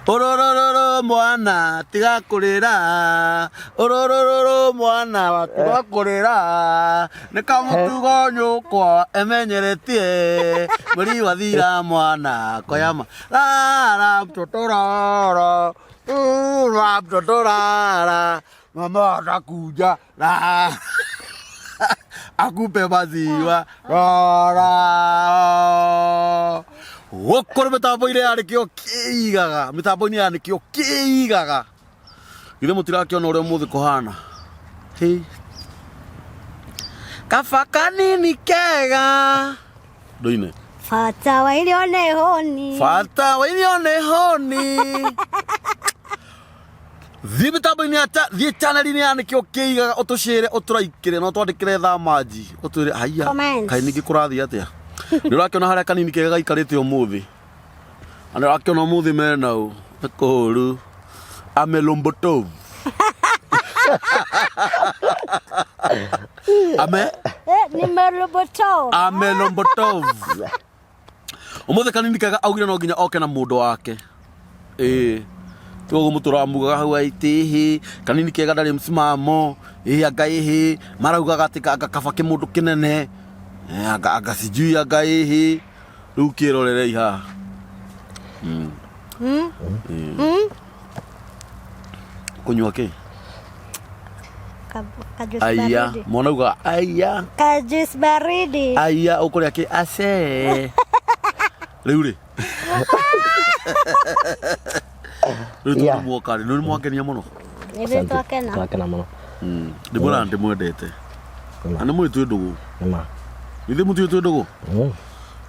Ũrũrũrũrũ mwana tiga kũrĩra. Ũrũrũrũrũ mwana tiga kũrĩra. Nĩ kamũtugo nyũkwa emenyeretie. Mweri wathira mwana koyama. Rara mtoto rara. Rara mtoto rara. Mama atakuja. Rara. Akupe maziwa. Rara. Gũkũ nĩ mĩtambo-inĩ ya nĩkĩo kĩigaga. Mĩtambo-inĩ ya nĩkĩo kĩigaga. Githĩ mũtirakĩona ũrĩa ũmũthĩ kũhana? Hĩ. Kaba kanini kega. Ndũine. Bata wa irio nĩ hũni. Bata wa irio nĩ hũni. Thiĩ mĩtambo-inĩ ya thiĩ channel-inĩ ya nĩkĩo kĩigaga ũtũcĩre ũtũraikĩre na ũtwandĩkĩre thamanji ũtwĩre haiya Comments. kaĩ ningĩ kũrathiĩ atĩa. Nĩ ũrakĩona harĩa kanini kega gaikarĩte ũmũthĩ. Na nĩ ũrakĩona ũmũthĩ mena ũ nĩ kũũru. Amelombotov. Ame Eh, ni meloboto. Amelombotov. Ũmũthĩ kanini kega augire no nginya oke na mũndũ wake. Ĩĩ. Tiguo mũtũramugaga hau aitĩhĩ kanini kega ndarĩ msimamo ĩĩ anga ĩhĩ maraugaga atĩ anga kaba kĩmũndũ kĩnene Eh, anga anga sijui anga ĩhĩ rĩu kĩrorerei haha. Kũnyua kĩ? Ka juice Aya, baridi. mwana uga aya. Ka juice baridi. Aya ũkũrĩa kĩ ace. Rĩu rĩ. Rĩu tondũ muoka rĩ, nĩ mwangenia mũno. Nĩ twakena. Twakena mũno. Ndĩmwĩraga ndĩmwendete. Na nĩ mũĩ twĩ ndũgũ. Nĩma. Githĩ mũtiũĩ twĩ ndũgũ?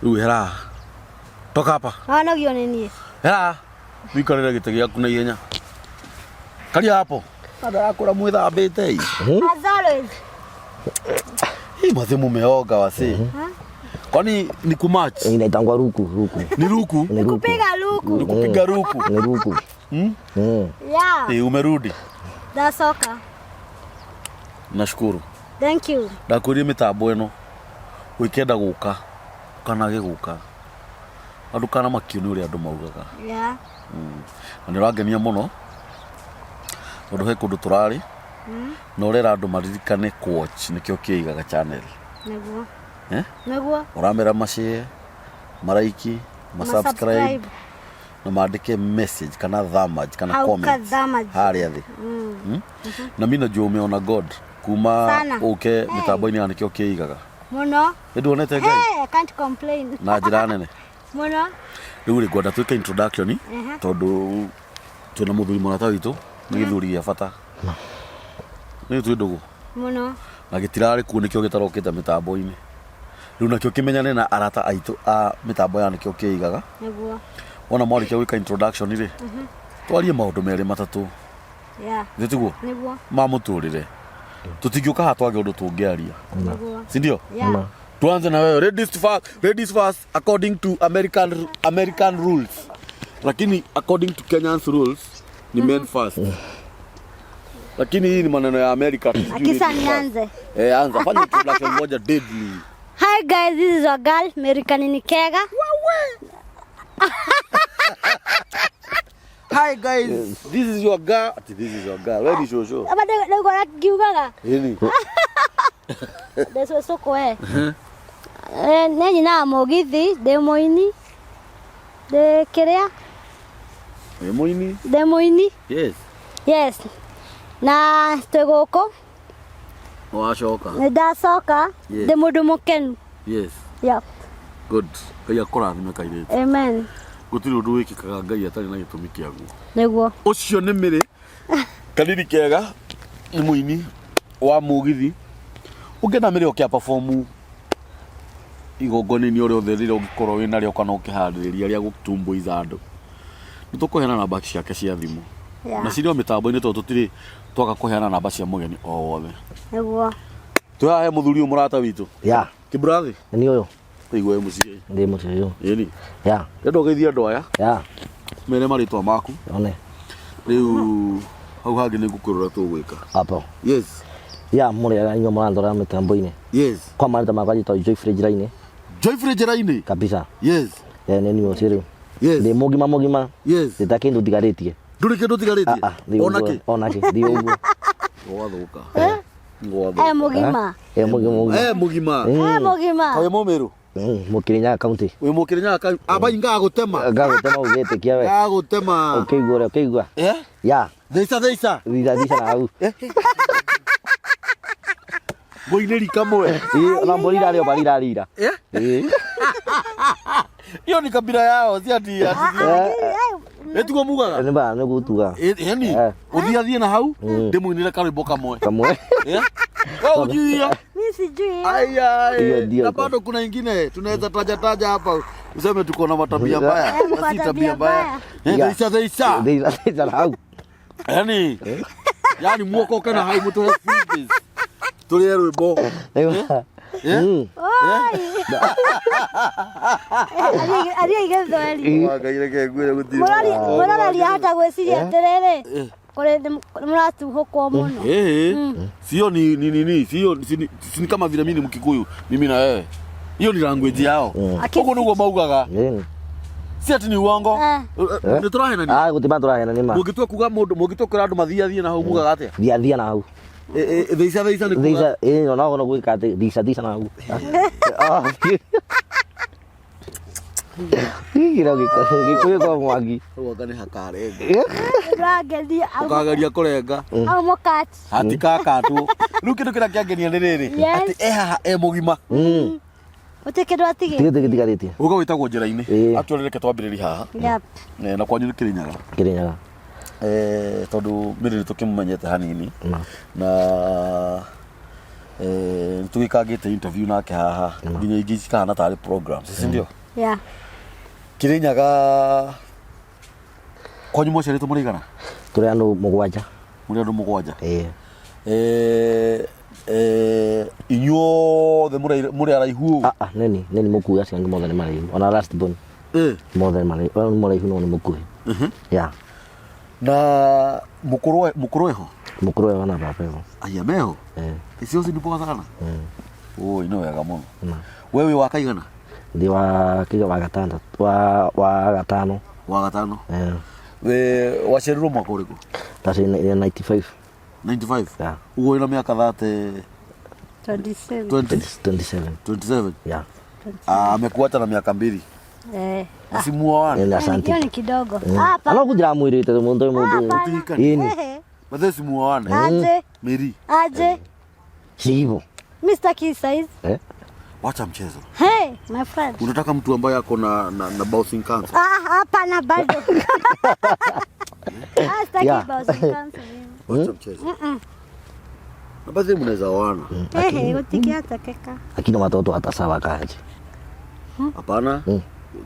Rĩu hera. Toka hapa. Wanogio nĩ niĩ. Hera. Wikarĩre gĩtĩ gĩaku na ihenya. Karia hapo. Andũ arakũra mwĩthambĩte ĩ. As always. Hii mazee mumeoga wase. Kwani ni kumatch? Inaitangwa ruku ruku. Ni ruku? Ni ruku. Kupiga luku. Ni kupiga ruku. Ni ruku. Hmm? Mm. Yeah. Eh, umerudi. Ndacoka. Nashukuru. Thank you. Ndakwĩrire mĩtambo ĩno ũikenda gũka ũkanage gũka andũ kana makio nĩ ũrĩa andũ maugaga. Yeah. Na nĩ ũrangenia mũno tondũ he kũndũ tũrarĩ na ũrera andũ maririkane kũ watch nĩkĩo kĩigaga channel. Nĩguo. Eh? Nĩguo. Ũramera mashare, maraiki, ma subscribe na mandĩke message kana thamaj kana Hau ka comment thamaj. harĩa thĩ. Mm? Na mi najua umeona God kuma Sana. ũke mĩtambo-inĩ ya nĩkĩo kĩigaga. Mũno. Nĩ nduonete Ngai Hey, I can't complain. na njĩra nene. Mũno. Rĩu rĩ ngwenda twĩke introduction tondũ twĩna mũthuri mũrata witũ nĩ gĩthuri gĩa bata. Nĩ twĩ ndũgũ Mũno. na gĩtirarĩ kuo nĩkĩo gĩtarokĩte mĩtambo-inĩ. Rĩu nakĩo kĩmenyane na arata aitũ a mĩtambo ya nĩkĩo kĩigaga. Nĩguo. Wona mwarĩkia gwĩka introduction rĩ, twarie maũndũ merĩ matatũ. Yeah. Githĩ tiguo? Nĩguo. Ma mũtũrĩre. Tũtingĩũka haha twage ũndũ tũngĩaria. Nĩguo. Si ndio? Yeah. Tuanze na wewe. Ladies first, ladies first according to American American rules. Lakini according to Kenyans rules ni men first. Lakini hii ni maneno ya America. Sijui Akisa ladies first. nianze. Eh, anza. Fanya introduction moja deadly. Hi guys, this is your girl Mary Kanini Kega. Hi guys, this is your girl. Ati this is your girl. Wewe ni shosho. Ama ndĩgora ngiugaga Nini? ndĩ cũcũ we. Eh, nĩ nyina wa mũgithi, ndĩ mũini. Ndĩ kĩrĩa? Ni muini? Ndĩ mũini. Yes. Yes. Na twĩ gũkũ Wacoka. nĩ ndacoka Yes. ndĩ mũndũ mũkenu. Yes. Yep. Good. Ngai akũrathime kairĩtu. Amen. Gũtirĩ ũndũ wĩkĩkaga Ngai atarĩ na gĩtũmi kĩaguo. Nĩguo. Ũcio nĩ mĩrĩ kanini kega nĩ mũini wa mũgithi. Ũngĩenda mĩrĩ oke perform igongona-inĩ o rĩothe rĩrĩa ũngĩkorwo wĩ narĩo kana ũkĩharĩrĩria rĩa gũtumbuiza andũ. Nĩ tũkũheana namba ciake cia thimũ. Yeah. Na cirĩ o mĩtambo-inĩ tondũ tũtirĩ twaga kũheana namba cia mũgeni o wothe. Nĩguo. Twĩ haha he mũthuri ũyũ mũrata witũ. Ya. Kĩburathi. Nĩ ũyũ. Ũigua wĩ mũciĩ. Ndĩ mũciĩ ũyũ. Ĩni. Ya. Ndĩrenda ũgeithie andũ aya. Ya. Mere marĩtwa maku. One. Rĩu hau hangĩ nĩ ngũkwĩra ũrĩa tũgwĩka. Hapo. Yes. Ya mũrĩ aga inyuĩ mũrandora mĩtambo-inĩ. Yes. Kwa marĩtwa makwa njĩtagwo Joyfrey Njĩra-inĩ. Joyfrey Njĩra-inĩ? Kabisa. Yes. Eh, nĩ niĩ ũcio rĩu. Yes. Ndĩ mũgima mũgima. Yes. Ndĩ ta kĩndũ ndigarĩtie. Ndũrĩ kĩndũ ũtigarĩtie? Ah, ah, ndĩ Ona ũguo. kĩ? Ona kĩ, ndĩ ũguo. Gwathũka. Eh Gwathũka. mũgima. Eh mũgima mũgima. Eh mũgima. Eh mũgima. Wĩ mũmĩrũ? Mũkĩrĩnyaga county. Wĩ mũkĩrĩnyaga ka abai ngagũtema. Ngagũtema ũgĩtĩkia we. Ngagũtema. Ũkĩigua ũrĩa ũkĩigua. Eh? Ya. Thaica thaica. Thitha thitha na hau. Ngũinĩri kamwe. Ĩĩ, ona mbũri irarĩ o barĩa irarĩira. Eh? Ĩĩ. Hiyo ni kabila yao, si ati ati. Ĩtiguo mugaga? Nĩ ba nĩguo tugaga. Yani Eh. ũthiathiĩ na hau ndĩmũinĩre karwĩmbo kamwe. Kamwe. Eh? Wewe hujui hiyo? Mimi sijui. Aya, Hiyo ndio na iko. bado kuna ingine tunaweza taja taja hapa useme tuko na matabia mbaya. Eh, mko Na si na tabia tabia mbaya. mbaya. Eh, Yeah. Theisa theisa. Thitha thitha na hau. Yani yani muokoke na hau mutuhe freebies. Tũrĩe rwĩmbo. Nĩguo. Eh? Mm. Aria igĩthweri. Wa Ngai reke ngwĩre gũtirĩ. Mũroreri ahota gwĩciria atĩrĩrĩ, kũrĩ nĩ mũratuhũkwo mũno. Eh, sio ni ni nini, sio si, ni- si ni kama vile mimi ni Mkikuyu, mimi na wewe. Hiyo ni language yao. Ũguo nĩguo maugaga. Ĩĩ. Si ati ni uongo. Eh. Nĩ tũrahenania. Ah, gũtirĩ tũrahena nĩ ma. Mũngĩtua kuga mũndũ, mũngĩtua kwĩra andũ mathiathiĩ na hau mugaga atĩa? Thia thia na hau. Eh, eh, Thaica thaica nĩ kuga. Thitha ĩĩ ona no gwĩka atĩ thitha thitha na hau. Ah. Gĩkĩro gĩkũyũ kwa mwaki. Hau anga nĩ hakarenga. Ũrangeria Ũkageria kũrenga. au mũkati. Hatikakatwo. Rĩu kĩndũ kĩrĩa kĩangenia nĩ rĩrĩ. Yes. Atĩ e haha e mũgima. Mm. Gũtirĩ kĩndũ atigĩte. Tigĩte gĩtigarĩtie. Ũga wĩtagwo njĩra-inĩ. Ĩĩ. Actually reke twambĩrĩrie haha. Yep. Eh, Na kwanyu nĩ Kĩrĩnyaga. Kĩrĩnyaga. Eh, tondũ mĩrĩ nĩ tũkĩmũmenyete hanini na eh, nĩ tũgĩkangĩte interview nake haha nginya ingĩ cikahana tarĩ programs si ndio? Yeah. Kĩrĩnyaga kwanyu mwaciarĩtwo mũrĩ aigana? Tũrĩ andũ mũgwanja. Mũrĩ andũ mũgwanja? Ĩĩ. Eh, eh, inyuothe mũrĩ mũrĩ araihu ũũ? Ah, ah, neni neni mũkuhĩ acio angĩ mothe nĩ maraihu. Ona last born Eh, mothe nĩ maraihu. Ona nĩ mũraihu no nĩ mũkuhĩ. Ya. na mũkũrũ mũkũrũ eho Mũkũrũ eho na baba eho. aya meho Ĩĩ. icio ci nĩ poa sana oi nĩ wega mũno Ma. we wĩ wa kaigana Ndĩ wa kĩga wa gatandatũ wa wa gatano. wa gatano Ĩĩ. we waciarirwo mwaka ũrĩkũ Ndaciarire 95. 95 Yeah. ũguo wĩna mĩaka 30 27. 20 27. 27 Yeah. Ah, amekuacha na miaka mbili Eh. simuoane Ĩĩ, Hiyo asante. ni kidogo. Hapa. Ana kũndiramwĩrĩte mũndũ ũyũ mũndũ. Hapana. Ĩni. Eh. bathe simuoane Aje. Mary Aje. Si hivyo. Mimi sitaki size. Eh? wacha mchezo Hey, my friend. unataka mtu ambaye ako na, na, na bouncing cancer Ah, hapana bado. Ah, sitaki Yeah. bouncing cancer mimi. wacha mchezo na bathe mnaweza oana Ehe, gũtingĩhotekeka. Lakini watoto hata kaje. hapana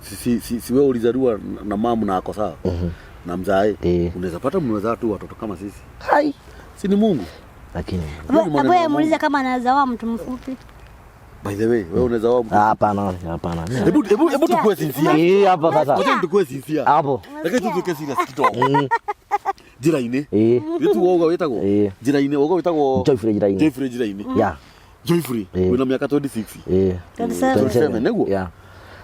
si, si, si, si wewe ulizaliwa na- na mamu na ako sawa na mzae Eh. unaweza pata mnaweza tu watoto kama sisi Hai. si ni Mungu Lakini Hiyo ni maneno Abu ya muulize kama anaweza oa mtu mfupi. by the way wewe unaweza oa mtu Ah, hapana, hapana. hebu hebu hebu tukue sincere Eh, hapo sasa. wacha tukue sincere Hapo. reke tutuke serious kidogo njĩra-inĩ Eh. gĩtu woga wĩtagwo Eh. njĩra-inĩ woga wĩtagwo Joyfrey njĩra-inĩ. Joyfrey njĩra-inĩ Yeah. Joyfrey Eh. wĩna mĩaka 26 Eh. 27. 27 nĩguo Yeah.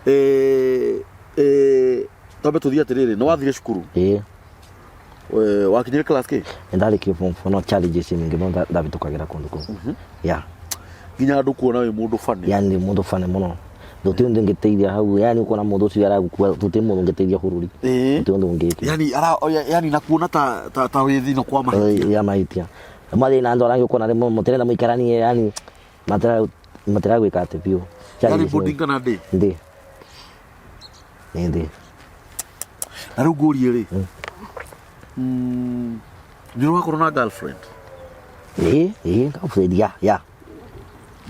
Eh, eh, twambe tũthiĩ atĩrĩrĩ nĩ wathire cukuru Eh. Eh, wakinyire class kĩ Ndarĩkia form four no challenges nyingĩ mũno ndabĩtũkagĩra kũndũ kũu. Yeah. nginya andũ kuona wĩ mũndũ funny Yani mũndũ bane mũno. Gũtirĩ ũndũ ũngĩteithia hau. Yani ũkona mũndũ ũcio aragũkua gũtirĩ mũndũ ũngĩteithia bũrũri. Eh. Gũtirĩ ũndũ ũngĩka. yani ara yani nakuona ta ta, ta wĩ thino kwa mahĩtia Ya mahĩtia. Mathĩna andũ arĩa angĩ ũkona rĩmwe mũtirenda mũikaranie yani matiragwĩka atĩ biũ. yani Challenges bonding kana ndĩ Ndĩ. Nĩ ndĩ. na rĩu ngũrie rĩ nĩ ũrakorwo na girlfriend Ĩĩ, ĩĩ, girlfriend ya, ya.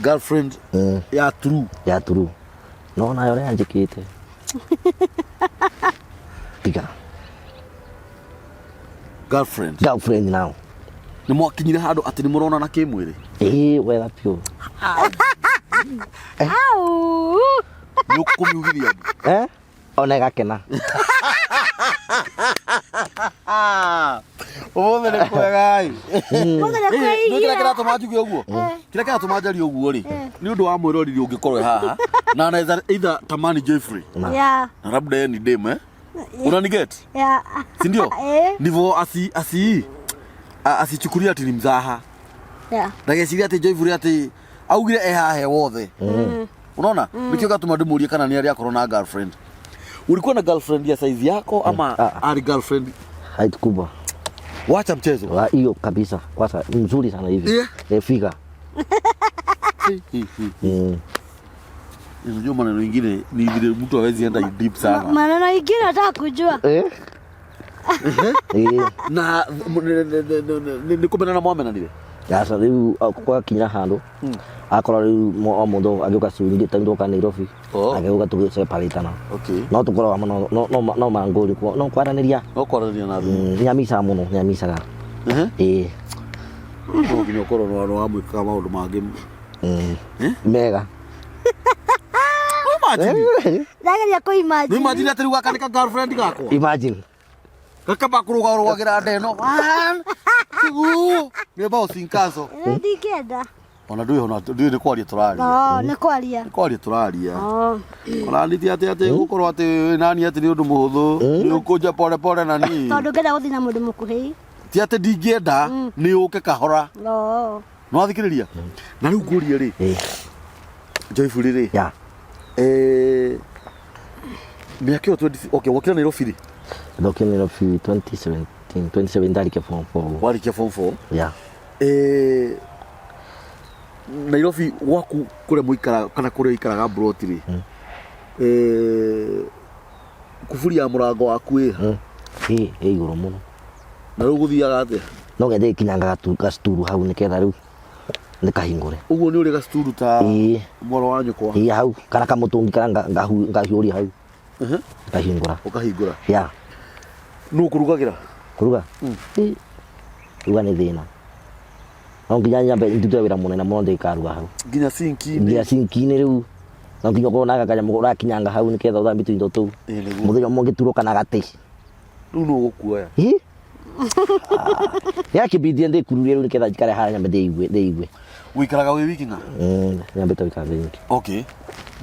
girlfriend ya true Ya true. No nayo ũrĩa anjĩkĩte. Tiga. girlfriend Girlfriend now. nĩ mwakinyire handũ atĩ nĩ mũronana kĩmwĩrĩ Ĩĩ, wega biũ. Au. nĩ ũkũmiugithia andũ Eh? Ona ĩgakena. ũmũthĩ nĩ kwega ĩ Mũthĩ nĩ nĩ kĩrĩa kwĩigia. kĩratũma njuge ũguo kĩrĩa kĩratũma njarie ũguo rĩ nĩ ũndũ wa mwĩroriri ũngĩkorwo e haha na anaweza either tamani Jeffrey Yeah. na labda yeye ni dem eh Unaniget? Yeah. Si ndio? Eh. Ndivyo asi asi asichukulia ati ni mzaha. Yeah. Ndageciria ati Joyful ati augire ehahe wothe. Unaona? Nikio gatuma ndimurie kana ni aria akorwo na girlfriend. Ulikuwa na girlfriend ya size yako ama Ah. ari girlfriend? Height kubwa. Wacha mchezo. Wa hiyo kabisa. Kwanza mzuri sana hivi. Yeah. Eh, figure. Unajua maneno ingine ni vile mtu hawezi enda deep sana. Maneno ingine nataka kujua. Eh? Eh. Na nĩ kũmenana mwamenanire? Sasa rĩu gwakinya handũ akorwo rĩu o mũndũ agĩũka curi ta ndoka Nairobi Oh. agĩũka tũgĩseparatana Okay. no tũkoragwo hamwe no mangũri no kwaranĩria. No kwaranĩria na thimũ. Nĩamicaga mũno nĩamicaga. Ehe. Ĩĩ. No nginya ũkorwo nĩ wamwĩkaga maũndũ mangĩ. Eh? Mega. Imagine. Ndageria kũ imagine. Nĩ imagine atĩ rĩu gaka nĩ ka girlfriend gakwa. Imagine. Gakamba kũrũgarũgagĩra nda ĩno. One, two, nĩ bouncing castle. Eh, ndingĩenda. Ona ndũĩ ona ndũĩ nĩ kwaria tũraria. Oh, nĩ kwaria. Nĩ kwaria tũraria. Oh. Ona nĩ ti atĩ atĩ gũkorwo atĩ wĩ nani atĩ nĩ ũndũ mũhũthũ. Nĩ ũkũnja pole pole na ni. Tondũ ngenda gũthiĩ na mũndũ mũkuhĩ. Ti atĩ ndingĩenda nĩ ũke kahora. Oh. Nĩ wathikĩrĩria? Na rĩu ngũrie rĩ, Ĩĩ. Joyful rĩ, Ya. eh, mĩaka ĩyo 20 okay, wokire Nairobi rĩ? Ndokire Nairobi 2017 2017 ndarĩkia form 4. Warĩkia form 4. Ya. Eh, Nairobi gwaku kũrĩa mũikaraga kana kũrĩa ũikaraga mburoti rĩ, eh, kuburi ya mũrango waku ĩha? Ĩĩ, ĩ igũrũ mũno. Na rĩu gũthiaga atĩa? No ngende ikinyanga gacuturu hau nĩgetha rĩu ndĩkahingũre. Ũguo nĩ ũrĩ gacuturu ta Ĩĩ. mwaro wa nyũkwa? Ĩĩ hau kana kamũtũngi kana ngahiũria hau. Ngahingũra. Ũkahingũra. Ya. Nũ ũkũrugagĩra? Kũruga? Ĩĩ. Kũruga nĩ thĩna. No nginya nyambe ndute wĩra mũnene mũno ndĩkaruga hau. Nginya sinki-inĩ? Nginya sinki-inĩ rĩu. No nginya ũkorwo na kanyamũ ũrakinyanga hau nĩgetha ũthambie tũindo tũu. Ĩĩ nĩguo. Mũthenya ũmwe ũngĩturwo kana gatĩ. Rĩu nũ ũgũkuoya? Ĩĩ. Yakĩbindire ndĩkururie rĩu nĩgetha njikare harĩa nyambe ndĩigue ndĩigue. Ũikaraga wĩ wiki ng'a? Nyambĩte gũikara ndĩ wiki. Okay.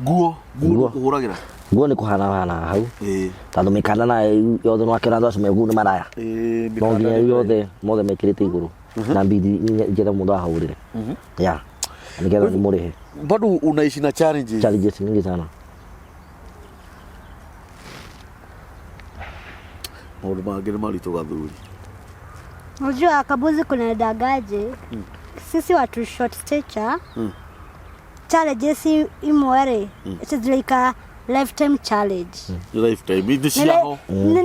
Nguo, nguo Nguo. nũ ũkũhũragĩra? Nguo nĩ kũhana hanaga hau. Ĩĩ. Tondũ mĩkanda nayo yothe nĩwakĩona andũ acio me kũu nĩ maraya. Ĩĩ, No mĩkanda nginya nĩ rĩu yothe mothe mekĩrĩte igũrũ. Na mbidi njethe mũndũ ahũrĩre. Ya. Nĩgetha ndĩmũrĩhe. Bado unaishi na challenges. Challenges nyingi sana. Maũndũ mangĩ nĩ maritũ gathuri. Unajua kabuzi kunaendagaje? Sisi watu short stature. Challenges imwe rĩ, it's like a lifetime challenge. Nĩ lifetime. Nĩ ciaho.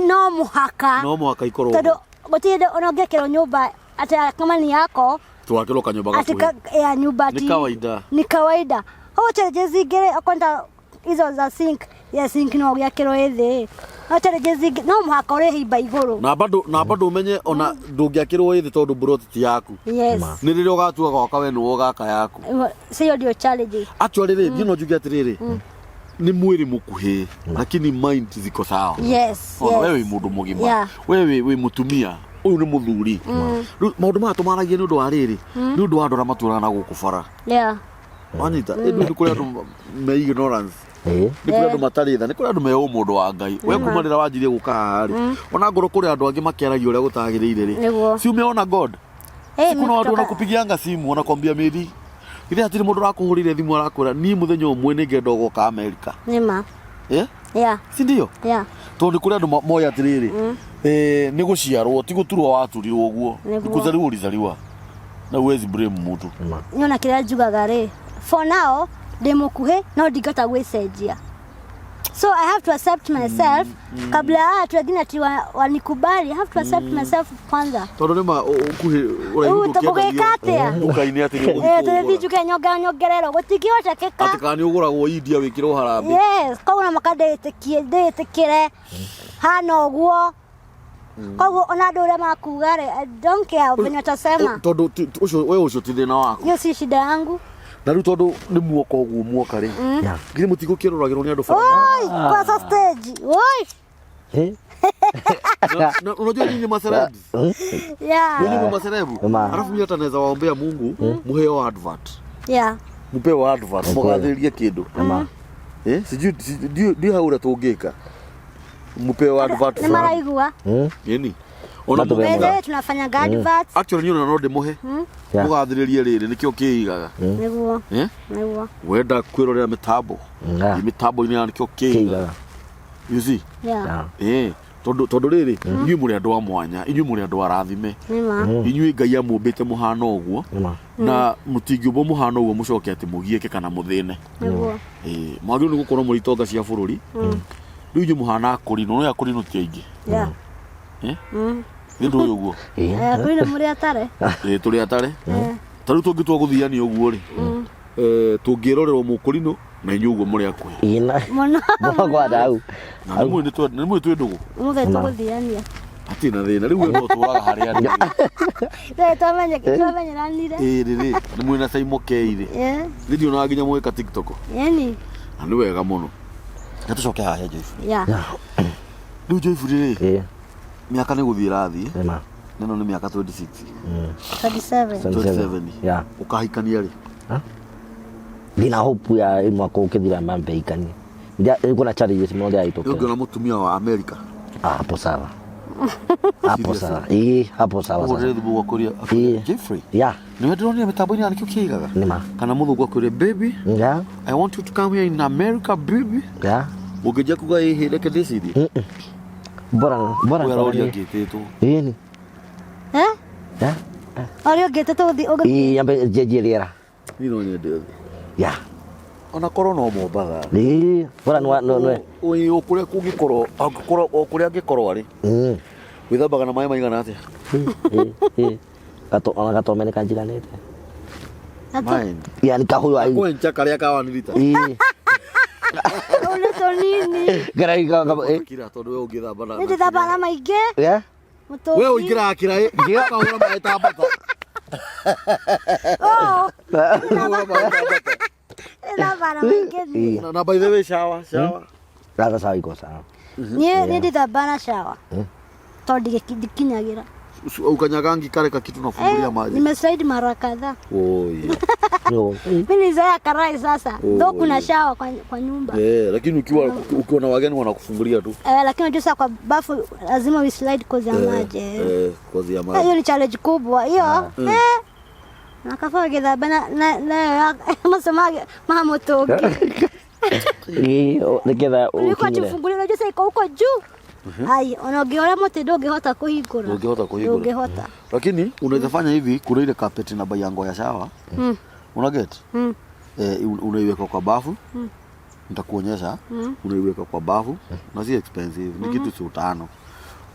No mũhaka. No mũhaka ikorwo. Tondũ gũtirĩ hĩndĩ ona ũngĩakĩrwo nyũmba atĩ kama ni yako Twakĩrwo kanyũmba ati gakuhĩ. ya nyumba Ni ati kawaida. Ni kawaida. Ho challenges ingĩ okonda hizo za sink ya sink no gĩakĩrwo ĩ thĩ. No challenges ingĩ no mũhaka ũrĩhimba igũrũ. Na bado na bado ũmenye ona ndũngĩakĩrwo ĩ thĩ tondũ mburoti ti yaku. Yes. Nĩ rĩrĩa ũgatua gwaka we nĩwe ũgaka yaku. Sio ndio challenge. Actually rĩ, niĩ no njuge atĩrĩrĩ, nĩ mwĩrĩ mũkuhĩ lakini mind ziko sawa. Yes. Ona we Yes. wĩ mũndũ mũgima. Yeah. We wĩ mũtumia. Ũyũ nĩ mũthuri. Rĩu maũndũ maya tũmaragia nĩ ũndũ wa rĩrĩ, nĩ ũndũ wa andũ arĩa matũraga na gũkũ bara. Yeah. Wanyita? Ĩndĩ nĩ kũrĩ andũ me ignorance. Ĩĩ. Nĩ kũrĩ andũ matarĩ tha, nĩ kũrĩ andũ me ũmũndũ wa Ngai. We kuma rĩrĩa wanjirie gũka haha rĩ, ona ngorwo kũrĩ andũ angĩ makĩaragia ũrĩa gũtagĩrĩire rĩ. Nĩguo. Si umeona God? Eh, Si kuna watu mimi kutoka- wanakupigianga simu wanakwambia Mary, githĩ hatirĩ mũndũ ũrakũhũrĩire thimũ arakwĩra niĩ mũthenya ũmwe nĩ ngenda ũgoka Amerika. Nĩma. Eh? Yeah. Si ndio? Yeah. Tondũ nĩ kũrĩ andũ moĩ atĩrĩrĩ, eh, nĩ gũciarwo ti gũturwo waturirwo ũguo. Nĩguo. Nĩ kuzaliwa ulizaliwa. Na huwezi blame mtu. Nyona kĩrĩa njugaga rĩ for now ndĩ mũkuhĩ no ndingĩhota gwĩcenjia so I have to accept myself kabla ya watu wengine ati wanikubali. I have to accept myself kwanza. Tondũ nĩ ma ũkuhĩ ũraihu Rĩu tũgũgĩka atĩa? nduka-inĩ atĩ nĩ Eh, ũgũthiĩ tũgĩthiĩ kũgũra. njuke nyongererwo gũtingĩhotekeka. Atĩ kana nĩ ũgũragwo India wĩkĩrwo harambee. Yes, koguo no mũhaka ndĩĩtĩkie ndĩĩtĩkĩre hana ũguo. Koguo ona andũ ũrĩa makuga rĩ, I don't care venye watasema. Tondũ ũcio we ũcio ti thĩna waku. Hiyo si shida yangu. Na rĩu tondũ nĩ muoka ũguo muoka rĩ, Ya. githĩ mũtigũkĩroragĩrwo nĩ andũ bara? Oi, kwa stage. Oi. Eh? Na unajua nyinyi macelebs? Yeah. Nyinyi ni maceleb. Ma. Alafu mimi hata naweza waombea Mungu muheo advert. Yeah. Mupeo advert mugathĩrĩrie kĩndũ. Ma. Eh, sijui ndiũ hau ũrĩa tũngĩka. Mupewe advert Nĩ fulani. maraigua. Ĩni. Ona Matũhe mũngĩga- By the way, tunafanyaga adverts. Actually niĩ ona no ndĩmũhe. Yeah. Mũgathĩrĩrie rĩrĩ nĩkĩo kĩigaga. Nĩguo. Eh? Nĩguo. Wenda kwĩrorera mĩtambo. Yeah. Mĩtambo-inĩ ya nĩkĩo kĩigaga. Kĩigaga. You see? Yeah. Yeah. Eh, tondũ tondũ rĩrĩ inyuĩ mũrĩ andũ a mwanya inyuĩ mũrĩ andũ arathime Nĩ ma. inyuĩ ngai amũmbĩte mũhana ũguo Nĩma. na mũtingĩũmbwo mũhana ũguo mũcoke atĩ mũgiĩke kana mũthĩne. Nĩguo. Ĩĩ, mwagĩrĩirwo nĩ gũkorwo mũrĩ itonga cia bũrũri. Rĩu inyuĩ mũhana akũrinũ no akũrinũ ti aingĩ. Yeah. Eh? Nĩ ndũĩ ũguo. Ĩĩ. Eh, kwĩna mũrĩ atare. Ĩĩ, tũrĩ atare. Ta rĩu tũngĩtua gũthiania ũguo rĩ, tũngĩrorerwo mũkũrinũ na inyuĩ ũguo mũrĩ akuhĩ. Ĩĩ na Mũno. mũno kwa hau. Na nĩ mũĩ nĩ mũĩ twĩ ndũgũ. Ũmũthĩ tũgũthiania. Hatirĩ na thĩna. Rĩu we no ũtũraga harĩa ndĩ. Rĩu twamenyeranire. Ĩĩ rĩrĩ, nĩ mwĩ na Saimo K rĩ. Yeah. Nĩ ndionaga nginya mũgĩka TikTok. Yani. Na nĩ wega mũno. Reke tũcoke haha he Joyful. Yeah. Rĩu Joyful rĩ, Ĩĩ. mĩaka nĩ gũthiĩ ĩrathiĩ. Nĩma. Nĩno nĩ mĩaka 26. 27. 27. Yeah. Ũkahikania rĩ? Ndina hope ya mwaka ũkĩthira mambe ikanie. Ndia kuna challenges mũno Rĩu ndĩrahĩtũkĩra. ũngĩona mũtumia wa America. Ah, hapo sawa. Hapo sawa. Ĩĩ, hapo sawa Ũguo sasa. ndĩrĩ gwakwĩria Ĩĩ. Jeffrey. Yeah. Nĩwe ndĩronire mĩtambo-inĩ ya nĩkĩo kĩigaga. Nĩma. Kana mũthũngũ akwĩre baby, Yeah. I want you to come here in America baby. Yeah. Ũngĩnjia kuga ĩhĩ reke ndĩcirie. Bora bora. Ũyũ aroria ngĩtĩtwo. Ĩĩ ni. Eh? Yeah. Ũrĩa ũngĩte tũgũthiĩ ũgũthiĩ. Ĩĩ, yambe njenjie rĩera. Niĩ no nyende ũthiĩ. Yeah. Ona korwo no Mombatha. Ĩĩ, bora nĩ nĩ. Ĩĩ, o kũrĩa kũngĩkorwo, angĩkorwo o kũrĩa angĩkorwo arĩ. Wĩthambaga na maĩ maigana atĩa? Ĩĩ, ĩĩ. Gato ona gatome nĩ kanjiganĩte. Maĩ. Yani kahuyo ai. Kwenja karĩa ka 1 lita. Ĩĩ. Ũrĩ tũnini. Gara ka ka. Kira tondũ we ũngĩthamba na. Nĩ ndĩthambaga na maingĩ. Yeah. Mũtũngi. We ũingĩraga kĩraĩ, ũkahũra maĩ ta mbata. Oh, Ũkahũra maĩ ta mbata. ndĩthambaga na maingĩ niĩ. Na- Na by the way shower, shower. Ratha sawa iko sawa. Niĩ niĩ ndĩthambaga na shower. Tondũ ndikinyagĩra. Ukanyagangi kale kakitu unafungulia Eh, maji. nimeslide mara kadhaa. Oh, yeah. No. Mimi nilizoea karai sasa. Oh, Though kuna yeah. shower kwa nyumba. Eh, lakini ukiwa na wageni wanakufungulia tu. Eh, lakini unajua sasa kwa bafu lazima we slide cause ya maji. eh. Eh, kozi ya Eh, maji. Hiyo ni challenge kubwa hiyo. Eh. Nakafaa githamba na na na masoma ma mũtũngi. Ĩĩ, nĩgetha Ulikuwa ũkinyĩre. tufungulia unajua sasa iko huko juu. Ai, ona ũngĩora mũtĩ ndũngĩhota kũhingũra. Ndũngĩhota kũhingũra. Ndũngĩhota. Lakini unaweza fanya hivi, kuna ile carpet na bayango ya shower. Una get? Eh, unaiweka kwa bafu. Nitakuonyesha. Unaiweka kwa bafu na si expensive, ni kitu si utano.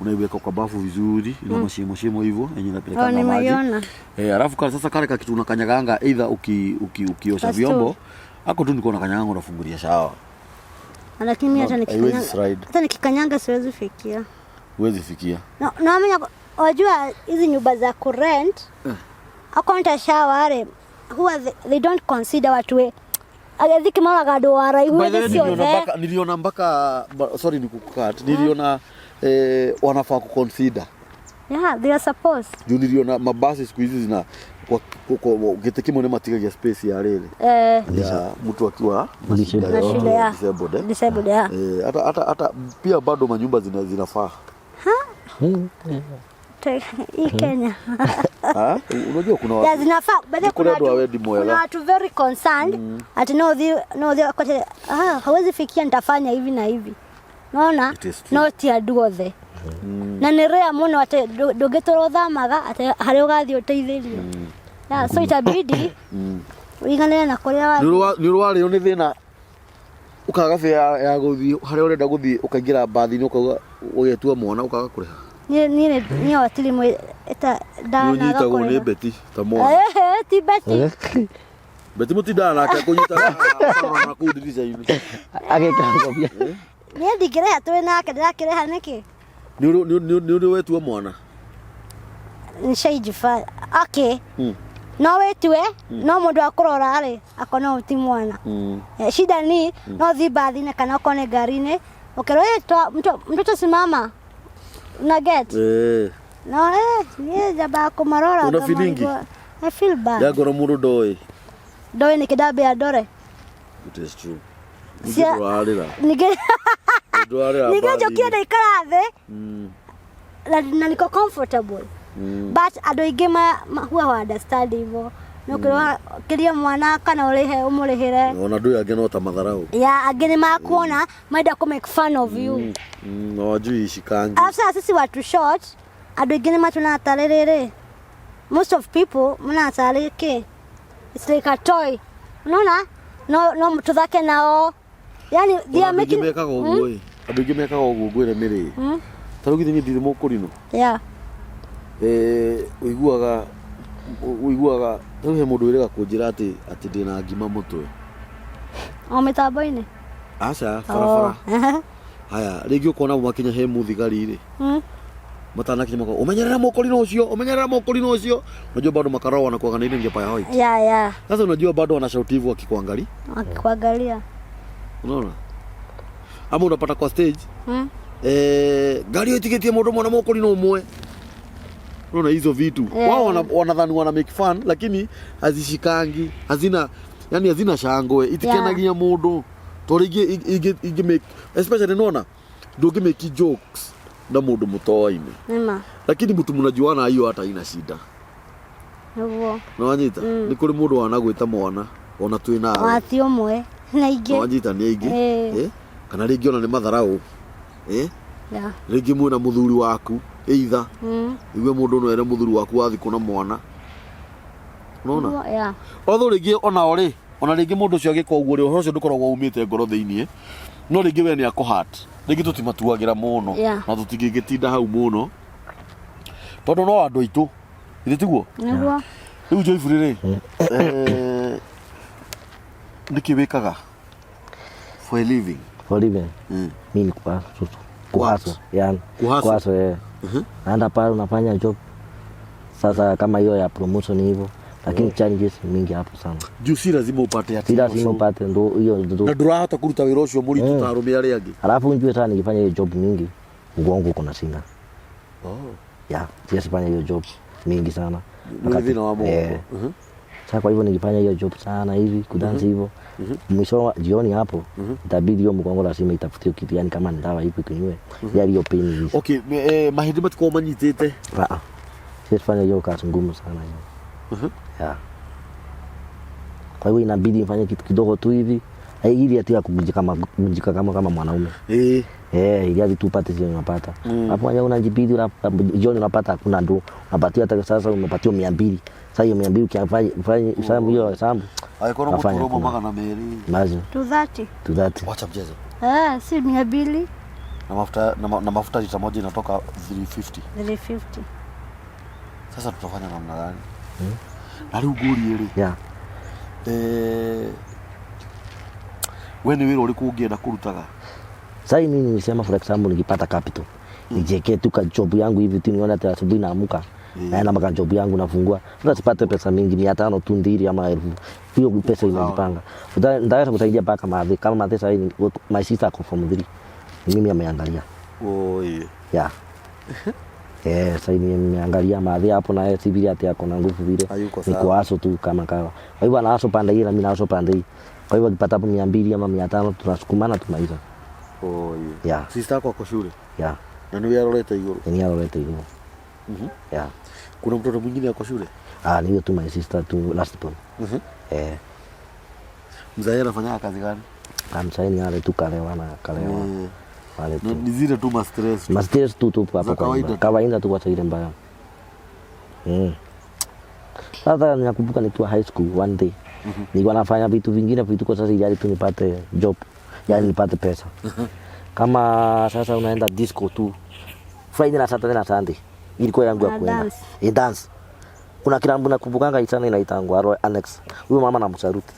Unaiweka kwa bafu vizuri, ina mashimo shimo hivyo yenye Oh, inapelekanga maji. nimeiona. Eh, alafu sasa kale kakitu unakanyaganga either ukiosha That's vyombo, ako tu niko unakanyaganga unafungulia shower. Lakini mimi hata No, haiwezi nikikanyanga slide. hata nikikanyanga siwezi fikia. Huwezi fikia. Na naamenya wajua hizi nyumba za kurent akonta shower rĩ huwa they don't consider watu we agĩthiki moraga andũ araihu By the way, hĩndĩ niliona ciothe mpaka niliona mpaka sorry nikukukat. Niliona wanafaa kuconsider. Yeah, they are supposed. Juu niliona mabasi siku hizi zina kwa gĩtĩ kĩmwe nĩ matigagia space ya rĩrĩ ya mtu akiwa na shida Na shida ya disabled, eh? disabled yeah. Eh, hata pia bado manyumba zinafaa. Hii Kenya. Ah, unajua kuna Yeah, watu zinafaa. By the way, Ni kule kuna andũ a wendi watu mwega. kuna watu very concerned ati no thi no thi kote ah hawezi fikia nitafanya hivi na hivi. Naona It is true. no ti andũ othe. Na nĩ rare mũno atĩ ndũngĩtũra ũthamaga atĩ harĩa ũgathiĩ ũteithĩrio. Yeah, so itabidi ũiganĩre na kũrĩa wathiĩ. Nĩ ũrwarĩo nĩ thĩna ũkaga bĩa ya gũthiĩ harĩa ũrenda gũthiĩ ũkaingĩra mbathi-inĩ ũkauga ũgetua mwana ũkaga kũrĩha. Niĩ niĩ watiri mwe ĩta Nĩ ndanaga ũnyitagwo nĩ kũrĩha. Beti ta mwana. Eh, ti Beti. Beti mũtindaga nake akũnyitaga akarora na kũu ndirica-inĩ. Agekĩra ngobia. Niĩ ndingĩrĩha twĩ nake ndĩrakĩrĩha nĩkĩ? Nĩ ũrĩ wetua mwana? Nishaijifanya. Okay. No wĩtue no mũndũ akũrora rĩ akona ũyũ ti mwana. Shida ni no thiĩ mbathi-inĩ kana okorwo nĩ ngari-inĩ ũkerwo "Eh, mtoto simama." Una get? No niĩ nyambaga kũmarora Una feeling? ngamarigwo. I feel bad. Ya ngoro mũndũ ndoĩ. Ndoĩ nĩkĩ ndambia ndore. It is true. Cia- Ningĩ ndũrarĩra. Ningĩ Ndwarĩra Ningĩ mbathi. njũkire ndaikara thĩ na niko comfortable, but andũ aingĩ huwa wa understand hivyo nĩũkĩria mwana kana ũrĩhe ũmũrĩhĩre. Ona andũ angĩ no ta matharau. Ya angĩ nĩ makuona maenda kũ make fun of you. Na wajui ishikangi. Alafu sasa sisi watu short, andũ aingĩ nĩ matuonaga tarĩ rĩrĩ, most of people monaga tarĩ kĩ, it's like a toy, unaona, no tũthake nao, yani they are Ona andũ aingĩ making mekaga ũguo ĩ, andũ aingĩ mekaga ũguo ngwĩre mĩrĩ ta rĩu githĩ niĩ ndirĩ mũkũrinũ. Eh, ũiguaga rĩu he mũndũ wĩrĩga kũnjĩra atĩ ndĩna ngima mũtwe. O mĩtambo-inĩ. Aca, barabara. Haya, rĩngĩ ũkona makinya he mũthigari rĩ, matanakinya maka umenyerera mũkũrinũ ũcio, umenyerera mũkũrinũ ũcio. Unajua bado makarao wanakuanga na ile ngepa ya white. Sasa unajua bado wanashout hivyo wakikuangalia. Wakikuangalia. Unaona, ama unapata kwa stage, eh, ngari ĩyo ĩtigĩtie mũndũ ũmwe na mũkũrinũ ũmwe. Unaona hizo vitu? Wao wanadhani wana make fun, lakini hazishikangi, hazina, yani hazina shangwe, itikenagia mũndũ tondũ ingĩ make, especially nona ndũngĩ make jokes na mũndũ mũtoaine. Nĩma. Lakini mtu mnajuana, hiyo hata ina shida. Nĩguo. Nĩwanyita? Nĩ kũrĩ mũndũ wanagwĩta mwana ona twĩ nawe. Wati ũmwe na ingĩ. Nĩwanyita? Nĩ aingĩ. Eh? Kana rĩngĩ ona nĩ matharau, eh? Rĩngĩ mwĩna mũthuri waku either igue mũndũ no ere mũthuri waku wathi kuona mwana, unaona? Nĩguo, yeah. Although rĩngĩ onao rĩ, ona rĩngĩ mũndũ ũcio agĩka ũguo rĩ, ũhoro ũcio ndũkoragwo umĩte ngoro thĩiniĩ, no rĩngĩ we nĩ akũhat, rĩngĩ tũtimatuagĩra mũno na tũtingĩgĩtinda hau mũno tondũ no andũ aitũ, githĩ tiguo? Nĩguo. Rĩu Joyfrey rĩ, eh, nĩkĩ wĩkaga for a living? For living? Mi ni kuhustle. Kuhustle, yani. Kuhustle. Kuhustle, eh. Naenda pale unafanya job. Sasa kama hiyo ya promotion hivyo, lakini challenges ni mingi hapo sana. Juu si lazima upate ati Si lazima upate ndo hiyo ndo. Na ndũrahota kũruta wĩra ũcio mũritũ ta arũme arĩa angĩ. Alafu unjue sana nikifanya hiyo job mingi, mgongo uko na singa. Yeah, siwezi fanya hiyo job mingi sana. Nĩ thĩna wa mũgongo. Eh. Sasa kwa hivyo nikifanya hiyo job sana hivi kudansi hivyo, mwisho wa jioni hapo itabidi hiyo mgongo lazima itafutie kitu, yani kama ni dawa hivi kunywe, ya hiyo pain hivi. Okay, eh, mahĩndĩ matikoragwo manyitĩte. Ah, siwezi fanya hiyo kazi ngumu sana hiyo. Yeah. Kwa hivyo inabidi nifanye kitu kidogo tu hivi ili ati ya kuvunjika kama mwanaume. Eh, ili hadi tu upate zile unapata. Hapo wenyewe unajibidi jioni unapata hakuna ndo. Unapatia hata sasa umepatiwa 200. Sasa hiyo 200 ukifanya fanya hesabu hiyo hesabu. Angĩkorwo Nafanya mũtũrwo kuna. 200. Imagine. 230. 230. Wacha mchezo. Eh, si 200. Na mafuta lita moja inatoka 350. 350. Sasa tutafanya namna gani? Na rĩu ngũrie rĩ. Eh, we nĩ wĩra ũrĩkũ ũngĩenda kũrutaga? Sasa mimi nilisema for example nikipata capital, nijiwekee tu ka job yangu hivi tu, nione hata asubuhi naamka, naenda mpaka job yangu nafungua. Sasa sipate pesa mingi, 500 tu ndiri ama 1000. Hiyo pesa inajipanga. Ndaweza kusaidia mpaka madhe. Kama madhe sasa hivi my sister ako form 3. Ni mimi ameangalia. Oi. Yeah. Eh, sasa hivi nimeangalia madhe hapo na yeye si vile ati ako na nguvu vile. Hayuko Ni sawa. kuaso tu kama kawa. Kwa hivyo anaaso pande hii na mimi naaso pande hii. Kwa hivyo akipata hapo 200 ama 500 tunasukumana tumaliza. Oi. Yeah. Sister yako ako shule? Yeah. Na niwe arorete igũrũ? Ni arorete igũrũ. Yeah. Kuna mtoto mwingine ako shule? Ah, ni huyo tu my sister tu last born. Eh. Mzae anafanya kazi gani? Mzae ni wale tu kalewa na kalewa. Wale tu. Ni zile tu ma stress tu. Ma stress tu tu hapo Za kwa kawaida nyumba. tu. Kawaida tu kwa ile mbaya. Sasa ninakumbuka nikiwa high school one day. Nilikuwa nafanya vitu vingine vitu kwa sasa ili tu nipate job. Yaani nipate pesa. Kama sasa unaenda disco tu Friday na Saturday na Sunday. Ilikuwa yangu ya Na kuenda. dance. Dance. Kuna kilambu nakumbukanga sana inaitangwa Royal Annex. Huyo mama namsaluti.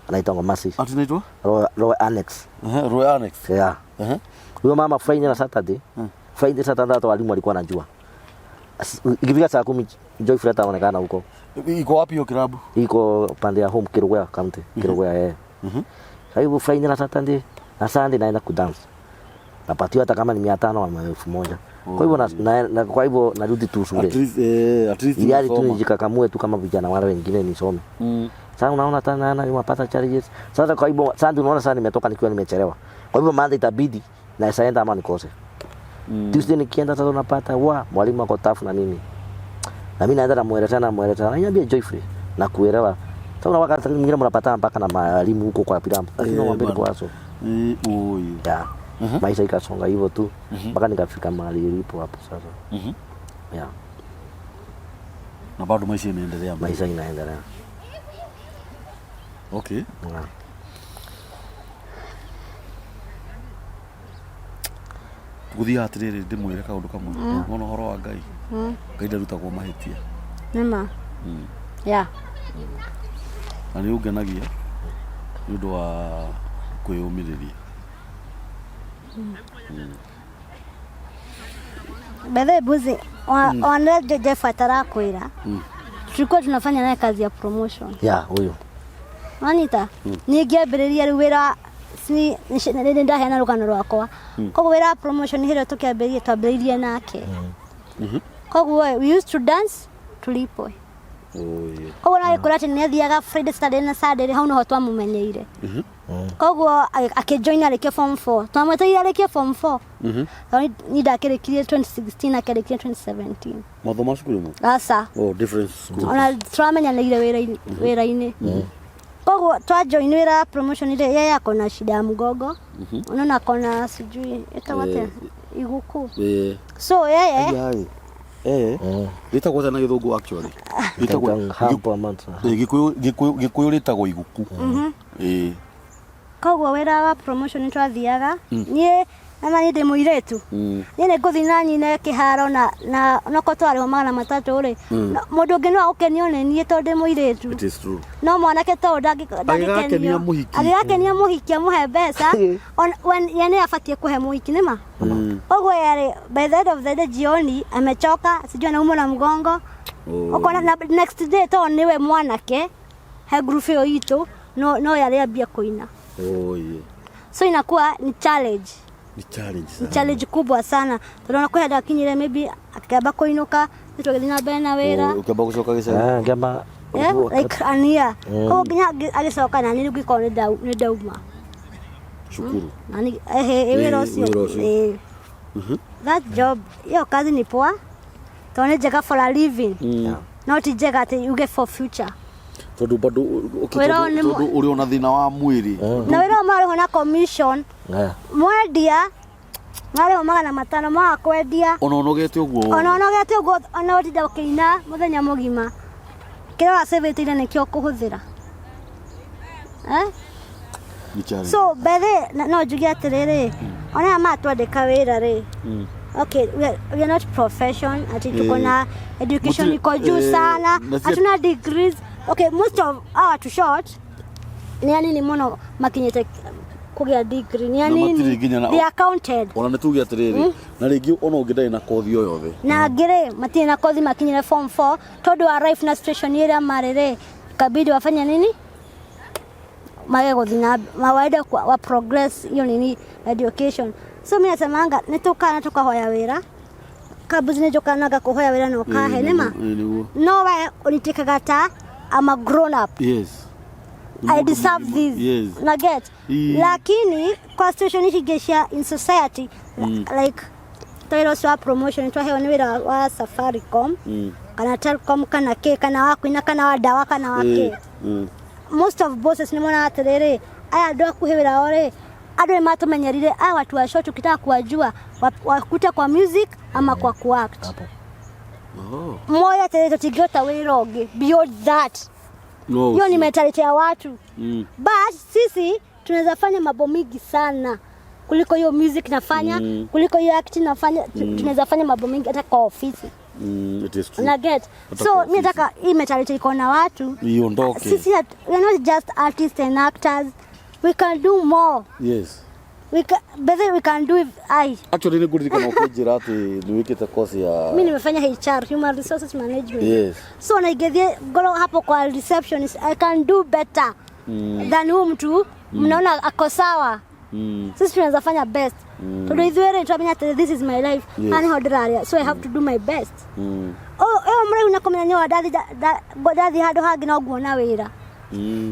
Anaitangwa Mercy. Ati inaitwa? Royal Annex. Royal Annex. Yeah. Huyo mama Friday na Saturday. Friday Saturday hata walimu walikuwa wanajua. Ikifika saa 10 Joy Fred anaonekana huko. Iko wapi hiyo kilabu? Iko pande ya home Kerugoya County, Kerugoya, eh. Kwa hivyo Friday na Saturday na Sunday naenda kudance. Napatiwa hata kama ni 500 ama 1000. Kwa hivyo kwa hivyo narudi tu shule. At least, at least Ili hali tu unasoma. nijikakamue tu kama vijana wale wengine nisome. Sasa unaona tena na unapata challenges. Sasa kwa hivyo Sunday unaona sasa nimetoka nikiwa nimechelewa. Kwa hivyo Monday itabidi Naweza enda ama nikose. Tuesday nikienda sasa unapata wa mwalimu ako tough na mimi. Na mimi naenda namuelezea namuelezea. Ananiambia joyfully na kuelewa. Sasa una wakati mwingine mnapatana mpaka na mwalimu huko kwa pilamu. Lakini Eh, mwambie bana. kwa so. Eh, oyo. Yeah. Maisha ikasonga hivyo tu mpaka nikafika mahali ilipo hapo sasa. Yeah. Na bado maisha inaendelea mbele. Maisha inaendelea. Okay. Yeah. Guthiaga atiriri ndimwire kaundu kamwe wona uhoro wa Ngai. Ngai ndarutagwo mahitia. Nĩma. Yeah. Na nĩ ũngenagia nĩ ũndũ wa kwĩyũmĩrĩria. By the way, Buzi, wana Jeff atarakwira. Tulikuwa tunafanya naye kazi ya promotion. Yeah, huyu. Wanita, niĩ ngĩambĩrĩria rĩu wĩra nĩ ndaheana rũgano rwakwa. Koguo wĩra wa promotion hĩndĩ ĩrĩa tũkĩambĩrĩria twambĩrĩirie nake. Koguo we used to dance tulipwe. Oyo. Koguo na gĩkũra atĩ nĩ athiaga Friday, Saturday na Sunday hau noho twamũmenyeire. Koguo akĩjoin arĩkia form 4. Twamwetereire arĩkie form 4. Tondũ niĩ ndakĩrĩkirie 2016 akĩrĩkia 2017. Mathoma cukuru ĩmwe? Aca. Oh, different school. Ona turamenyanĩire wĩra-inĩ wĩra-inĩ. Koguo twajoin wĩra wa promotion ile yeye ako na shida ya mgongo. Unaona ako na sijui ĩtagwo atĩa iguku. Eh. So yeye Ai. Eh. Rĩtagwo atĩa na gĩthũngũ actually? Rĩtagwo Hapo amount. Eh, Gĩkũyũ Gĩkũyũ Gĩkũyũ rĩtagwo iguku. Eh. Koguo wĩra wa promotion twathiaga niĩ nama niĩ ndĩ mũirĩtu. Niĩ nĩ ngũthiĩ na nyine kĩharo na na onokorwo twarĩhwo 300 rĩ, mũndũ ũngĩ no agũkenio nĩ niĩ tondũ ndĩ mũirĩtu. It is true. No mwanake to Agĩgakenia ndangĩkenio. mũhiki. Agĩgakenia mũhiki amũhe mbeca ye nĩ abatiĩ kũhe mũhiki nĩma. Koguo yarĩ by the end of the day jioni amechoka sijui anaumwa na mgongo. Ũkona na next day to nĩwe mwanake he group ĩyo itũ no no yarĩ ambia kũina. Oh, yeah. So inakuwa ni challenge. Ni challenge Ni sana. challenge kubwa sana. Tondũ ona kwĩ handũ akinyire maybe akĩamba kũinũka nĩ tũgĩthiĩ na mbere na wĩra. Oh, ũkĩamba gũcoka gĩcagi. Ah, ngamba Yeah, like ania. Koguo nginya agĩcoka na niĩ rĩu ngĩkorwo nĩ ndauma. Cukuru. Na ni ehe wĩra Eh, ũcio. wĩra ũcio. Eh. That job hiyo kazi ni poa. Tondũ nĩ njega for a living. No ti njega atĩ uge for future. Tondũ bado okay, Wĩra ũyũ tondũ nĩ mũ- tondũ ũrĩ ona thĩna wa mwĩrĩ. Na wĩra ũyũ marĩhwo na commission. Yeah. Mwendia marĩhwo 500 maga kwendia. Ona ũnogete ũguo. Ona ũnogete ũguo ona ũtinda ũkĩina mũthenya mũgima. Kĩrĩa ũracĩvĩte nĩkĩo ũkũhũthĩra. Eh? Ni challenge. So bethe no njuge atĩrĩrĩ, ona aya matwandĩka wĩra rĩ, okay, we are not profession ati tuko na education Mũtirĩ- iko juu eh, sana, na si- hatuna degrees. Okay, most of our too short nĩ anini mũno makinyĩte kũgĩa degree, nĩ Na matirĩ anini, nginya na- they are counted. Ona nĩ tuge atĩrĩrĩ, na rĩngĩ ona ũngĩ ndarĩ na kothi o yothe. Na angĩ rĩ matirĩ na kothi makinyire form 4 tondũ wa life na situation ĩrĩa marĩ rĩ, ikabidi wafanye nini mage gũthiĩ na waende wa progress hiyo nini education. So mimi nasemanga nĩ tũkaga na tũkahoya wĩra kambuzi nĩ njũkaga na ngakũhoya wĩra na ũkahe nĩma Eh, nĩguo. no we ũnitĩkaga ta I'm a grown up. Yes. I deserve this. Yes. Na get. Lakini kwa situation ici ingĩ cia in society like ta wĩra ũcio wa promotion twaheo nĩ wĩra wa Safaricom kana Telcom kana kĩ kana wa kũina kana wa ndawa kana wa kĩ. Eh, mm. Most of bosses nĩ monaga atĩrĩrĩ aya andũ akuhĩ wĩra wao rĩ andũ nĩ matũmenyerire aya watu wa short ukitaka kuwajua wakute kwa music ama kwa kuact. Hapo. Oh. Moya atĩrĩrĩ tũtingĩhota wĩra ũngĩ beyond that. No. Hiyo ni mentality ya watu. But sisi tunaweza fanya mambo mingi sana kuliko hiyo music nafanya, kuliko hiyo acting nafanya, tunaweza fanya mambo mingi hata kwa ofisi. It is true. Una get? Hata So kwa mimi nataka hii mentality iko na watu. Iondoke. Sisi we are not just artists and actors. We can do more. Yes. We can, better we can do if I Actually nĩ ngũririkana ũkĩnjĩra atĩ nĩ wĩkĩte course ya mimi nimefanya HR, human resources management. Yes. So na ingĩthiĩ ngorwo hapo kwa receptionist I can do better than huyu mtu mnaona ako sawa. Sisi tunaweza fanya best. Tondũ ithuĩ rĩ twamenya atĩ this is my life. Yes. Haha nĩho ndĩrarĩa, so I have to do my best. Oh, ĩyo mũraihu na kũmenya nĩwa ndathi handũ hangĩ no nguona wĩra.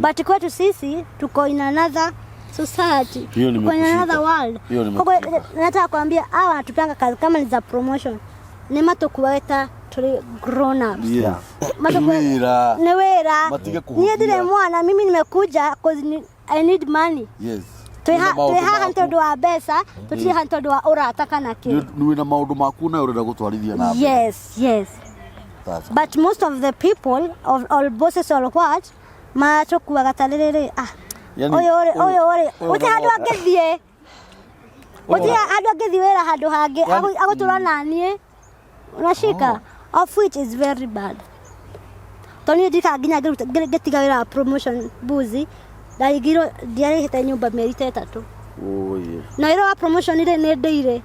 But kwetu sisi tuko in another society. Hiyo Kwenye nimekushika. another world. Hiyo Koguo nimekushika. nataka kuambia hawa wanatupanga kazi kama ni za promotion nĩ matũkuaga tũrĩ grown ups. Yes. Matũkuaga- Wĩra. nĩ wĩra. Matige Niĩ kũhũthia. ndirĩ mwana, mimi nimekuja 'cause I need money. Yes. Twĩ Wĩna maũndũ haha nĩ maku. tondũ wa mbeca, tũtirĩ haha nĩ tondũ wa ũrata kana kĩ. Nĩ wĩna maũndũ maku na ũrenda gũtwarithia na mbere. Yes, yes. That's But most of the people of all bosses or what matũkuaga ta rĩrĩ ah Yani, ũyũ ũrĩ ũyũ- ũyũ ũrĩ ũyũ gũtirĩ handũ ũrona- angĩthiĩ gũtirĩ handũ angĩthiĩ wĩra handũ hangĩ Yani- agũtũra naniĩ unashika of which is very bad tondũ niĩ ndikaga nginya ngĩtiga wĩra wa promotion mbuzi ndaringirwo ndiarĩhĩte nyũmba mĩeri ta 3 Oye. na wĩra wa promotion rĩ nĩ ndĩire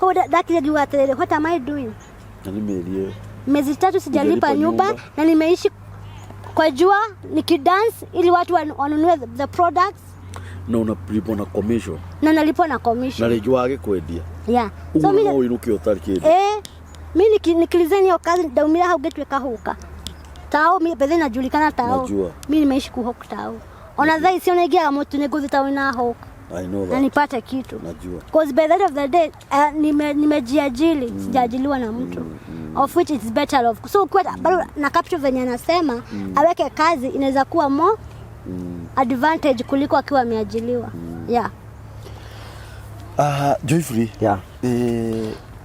koguo ndakinya ngiuga atĩrĩrĩ, what am I doing? Na nĩ mĩeri ĩyo. Miezi 3 sijalipa Hujalipa nyumba, nyumba. na nimeishi kwa jua nikidance ili watu wanunue the products Na unalipwo na commission. na nalipwa na Na commission. rĩngĩ wage kwendia. Yeah. Ũguo So no mi ũinũke ũtarĩ kĩndũ. mi nikilizeni hiyo kazi ndaumira hau ngĩtuĩka huka tao mi bethe najulikana tao. Najua. Mi nimeishi kuhok tao ona thaa ici ona ingĩaga mũtu nĩ ngũthiĩ tao na hok I know na that. nipate kitu. Najua. Cause by the end of the day nimejiajili sijaajiliwa na mtu of which it's better off. So ukiwa bado na capital venye anasema aweke kazi inaweza kuwa more advantage kuliko akiwa ameajiliwa. Yeah. Joyfrey. Yeah.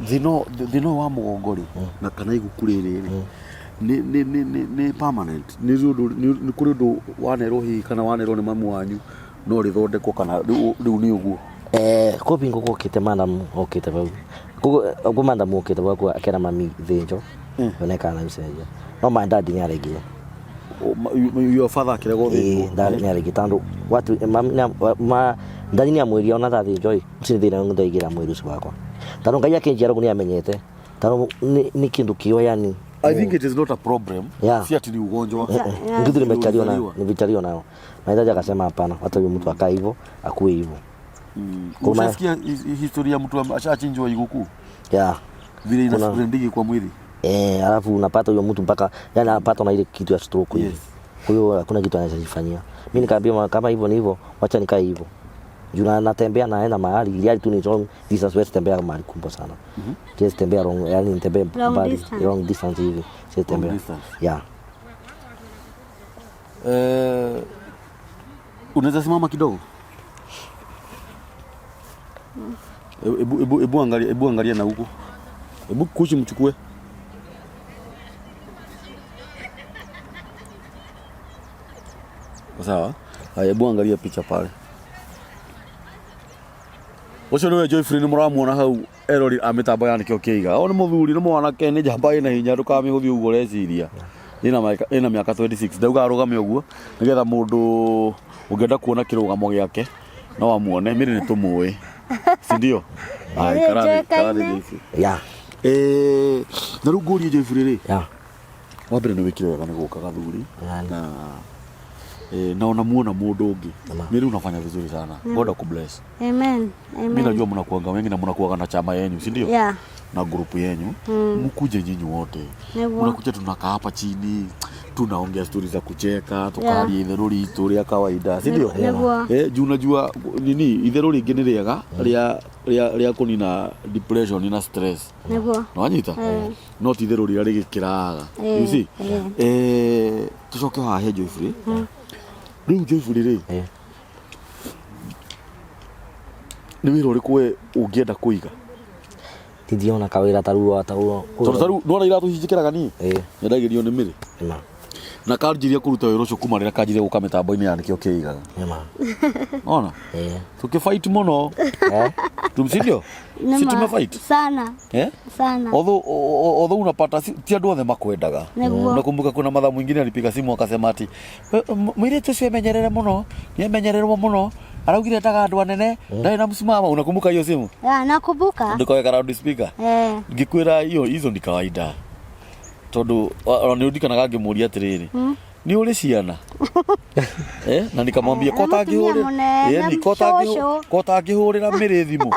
Thĩna ũyũ wa mũgongo rĩ na kana iguku rĩrĩ rĩ nĩ permanent nĩ ũndũ nĩ kũrĩ ũndũ wanerwo hihi kana wanerwo nĩ mamu wanyu no rĩthondekwo kana rĩu nĩ ũguo? Kopi ngũkũ okĩte madam okĩte vau koguo madam okĩte vau akera mami thĩnjo yonekana na gũcenjia no my dad nĩ aregire. Your father akĩregwo Ĩĩ, thĩnjwo? nĩ aregire tondũ watu ma ndadi nĩ amwĩrire ona ndathĩnjwo ĩ ũcio nĩ thĩna ndaigĩra mwĩrĩ ũcio wakwa tondũ Ngai akĩnjiara ũguo nĩ amenyete tondũ nĩ kĩndũ kĩo yani. I think it is not a problem. Yeah. Si ati ni ugonjwa. Yeah. Kitu nimechaliwa na Ulizaliwa. nimechaliwa nao. Mahitaji akasema hapana, hata huyo mtu akae hivyo, akue hivyo. Ushasikia historia ya mtu ashachinjwa iguku? Yeah. Vile Kuna- inaspreadingi kwa mwili. Alafu unapata huyo mtu mpaka yani anapata na ile kitu ya stroke hivi. Yes. Kwa hiyo hakuna kitu anaweza jifanyia. Mimi nikaambia kama hivyo ni hivyo, wacha nikae hivyo. Juu natembea naenda mahali, ili hali tu ni long distance, siwezi tembea mahali kubwa sana. Siwezi tembea long, yani nitembee Long mbali, distance. long distance hivi. Siwezi tembea. distance. Yeah. Unaweza simama kidogo? Ebu angalia, ebu angalia na huku. Ebu kushi mchukue. Sawa? Haya, ebu angalia picha pale. Ũcio nĩwe Joyfrey nĩ mũramuona hau erori a mĩtambo ya nĩkĩo kĩiga. O nĩ mũthuri nĩ mwanake nĩ njamba ĩna hinya ndũkamĩhũthie ũguo ũreciria. Ĩna mĩaka 26 ndauga arũgame ũguo nĩgetha mũndũ ũngĩenda kuona kĩrũgamo gĩake no amuone. Mĩrĩ nĩ tũmũĩ. Si ndio? Ai, Nĩ karathi, karathi njũĩkaine. Joyfrey. Yeah. Na rĩu ngũrie Joyfrey rĩ. Yeah. Wa mbere nĩ wĩkire wega nĩ gũka gathuri. Yani. Na na ona muona mũndũ ũngĩ. Mĩrĩ unafanya vizuri sana. God akubless. Amen. Amen. Mimi najua mnakuanga wengi na mnakuanga na chama yenyu, si ndio? Yeah. Na grupu yenyu. Mkuje nyinyi wote. Nĩguo. Mnakuja tunakaa hapa chini, tunaongea stories za kucheka, tukaria itherũ ritũ rĩa kawaida, si ndio? Nĩguo. Juu unajua nini itherũ rĩngĩ nĩ rĩega rĩa kũnina depression na stress. Nĩguo. Nĩwanyita? No ti itherũ rĩrĩa rĩgĩkĩraga. You see? Tucoke haha he Joyfrey. Rĩu Joyfrey rĩ. Nĩ wĩra ũrĩkũ we ũngĩenda kũiga? Ndithiona kawĩra ta rĩu ta rĩu. Tondũ ta rĩu nĩwona iratũ ici njĩkĩraga niĩ? Nyendagĩrio nĩ Mĩrĩ. Nĩma. Na kanjirie kũruta wĩra ũcio kuma rĩrĩa kanjirie gũka mĩtambo-inĩ ya nĩkĩo kĩigaga. Nĩma. Ona? Tũkĩfight mũno. Si ndio? Nĩma. Si tumefight? Sana. Sana. Although unapata ti andũ othe makwendaga. Nĩguo. Nakumbuka kuna madha mwingine alipiga simu akasema ati mũirĩtu ũcio emenyerere mũno, nĩ emenyererwo mũno. Araugire endaga andũ anene, ndarĩ na msimamo. Unakumbuka hiyo simu? Yeah, nakumbuka. Ndũkaweka loud speaker. Ngĩkwĩra hiyo hizo ni kawaida. Tondũ ona nĩ ũndikanaga ngĩmũria atĩrĩrĩ. Nĩ ũrĩ ciana? Eh, na nikamwambia Eh, ko na mũtumia tangĩhũrĩra mũnene, Eh, ni ko tangĩhũ- cũcũ. ko tangĩhũrĩra mĩrĩ thimũ.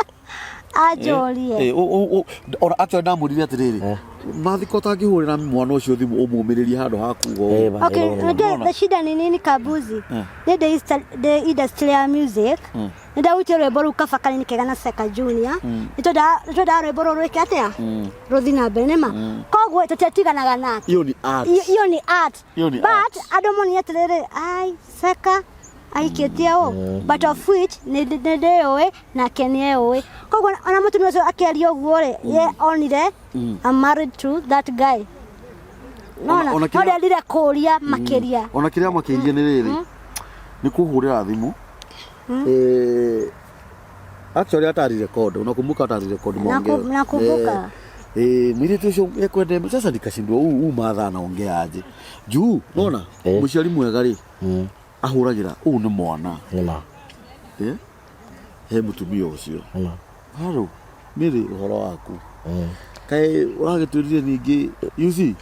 Anjũrie. Eh, ona actually ndamwĩrire atĩrĩrĩ, mathi ko tangĩhũrĩra mwana ũcio thimũ ũmũmĩrĩrie handũ ha kuga ũguo. Eh, ba- Okay, eh, unajua Unaona? the shida ni nini kabuzi? Ni the industry ya music. Nĩ ndarutie rwĩmbo rũu kaba kanini kega na Seka Junior. Nĩ twendaga rwĩmbo rũrũ rwĩke atĩa? Rũthiĩ na mbere nĩma. Koguo tũtiatiganaga nake. Hiyo ni art. Hiyo ni art. Hiyo ni But art. andũ monire atĩrĩrĩ, ai Seka aikĩtie ũũ. But of which nĩ ndĩũĩ nake nĩ eũĩ. Koguo ona mũtumia ũcio akĩaria ũguo rĩ, ye onire I'm married to that guy. Nona, Ona no kĩrĩa- ndendire kũria makĩria. Ona kĩrĩa makĩria nĩ rĩrĩ, nĩ kũhũrĩra thimũ. Eh, actually hata alirecord, unakumbuka? Hata alirecord maongeo. Nakumbuka. Eh, mũirĩtu ũcio ekwende sasa nikashindwa huu huu matha anaongea aje juu nona. Eh. Mũciari mwega rĩ, ahũragĩra ũũ nĩ mwana. Nĩ ma. Eh, he mũtumia ũcio. Nĩ ma. Haro mĩrĩ ũhoro waku kaĩ ũragĩtwĩrire ningĩ, you see?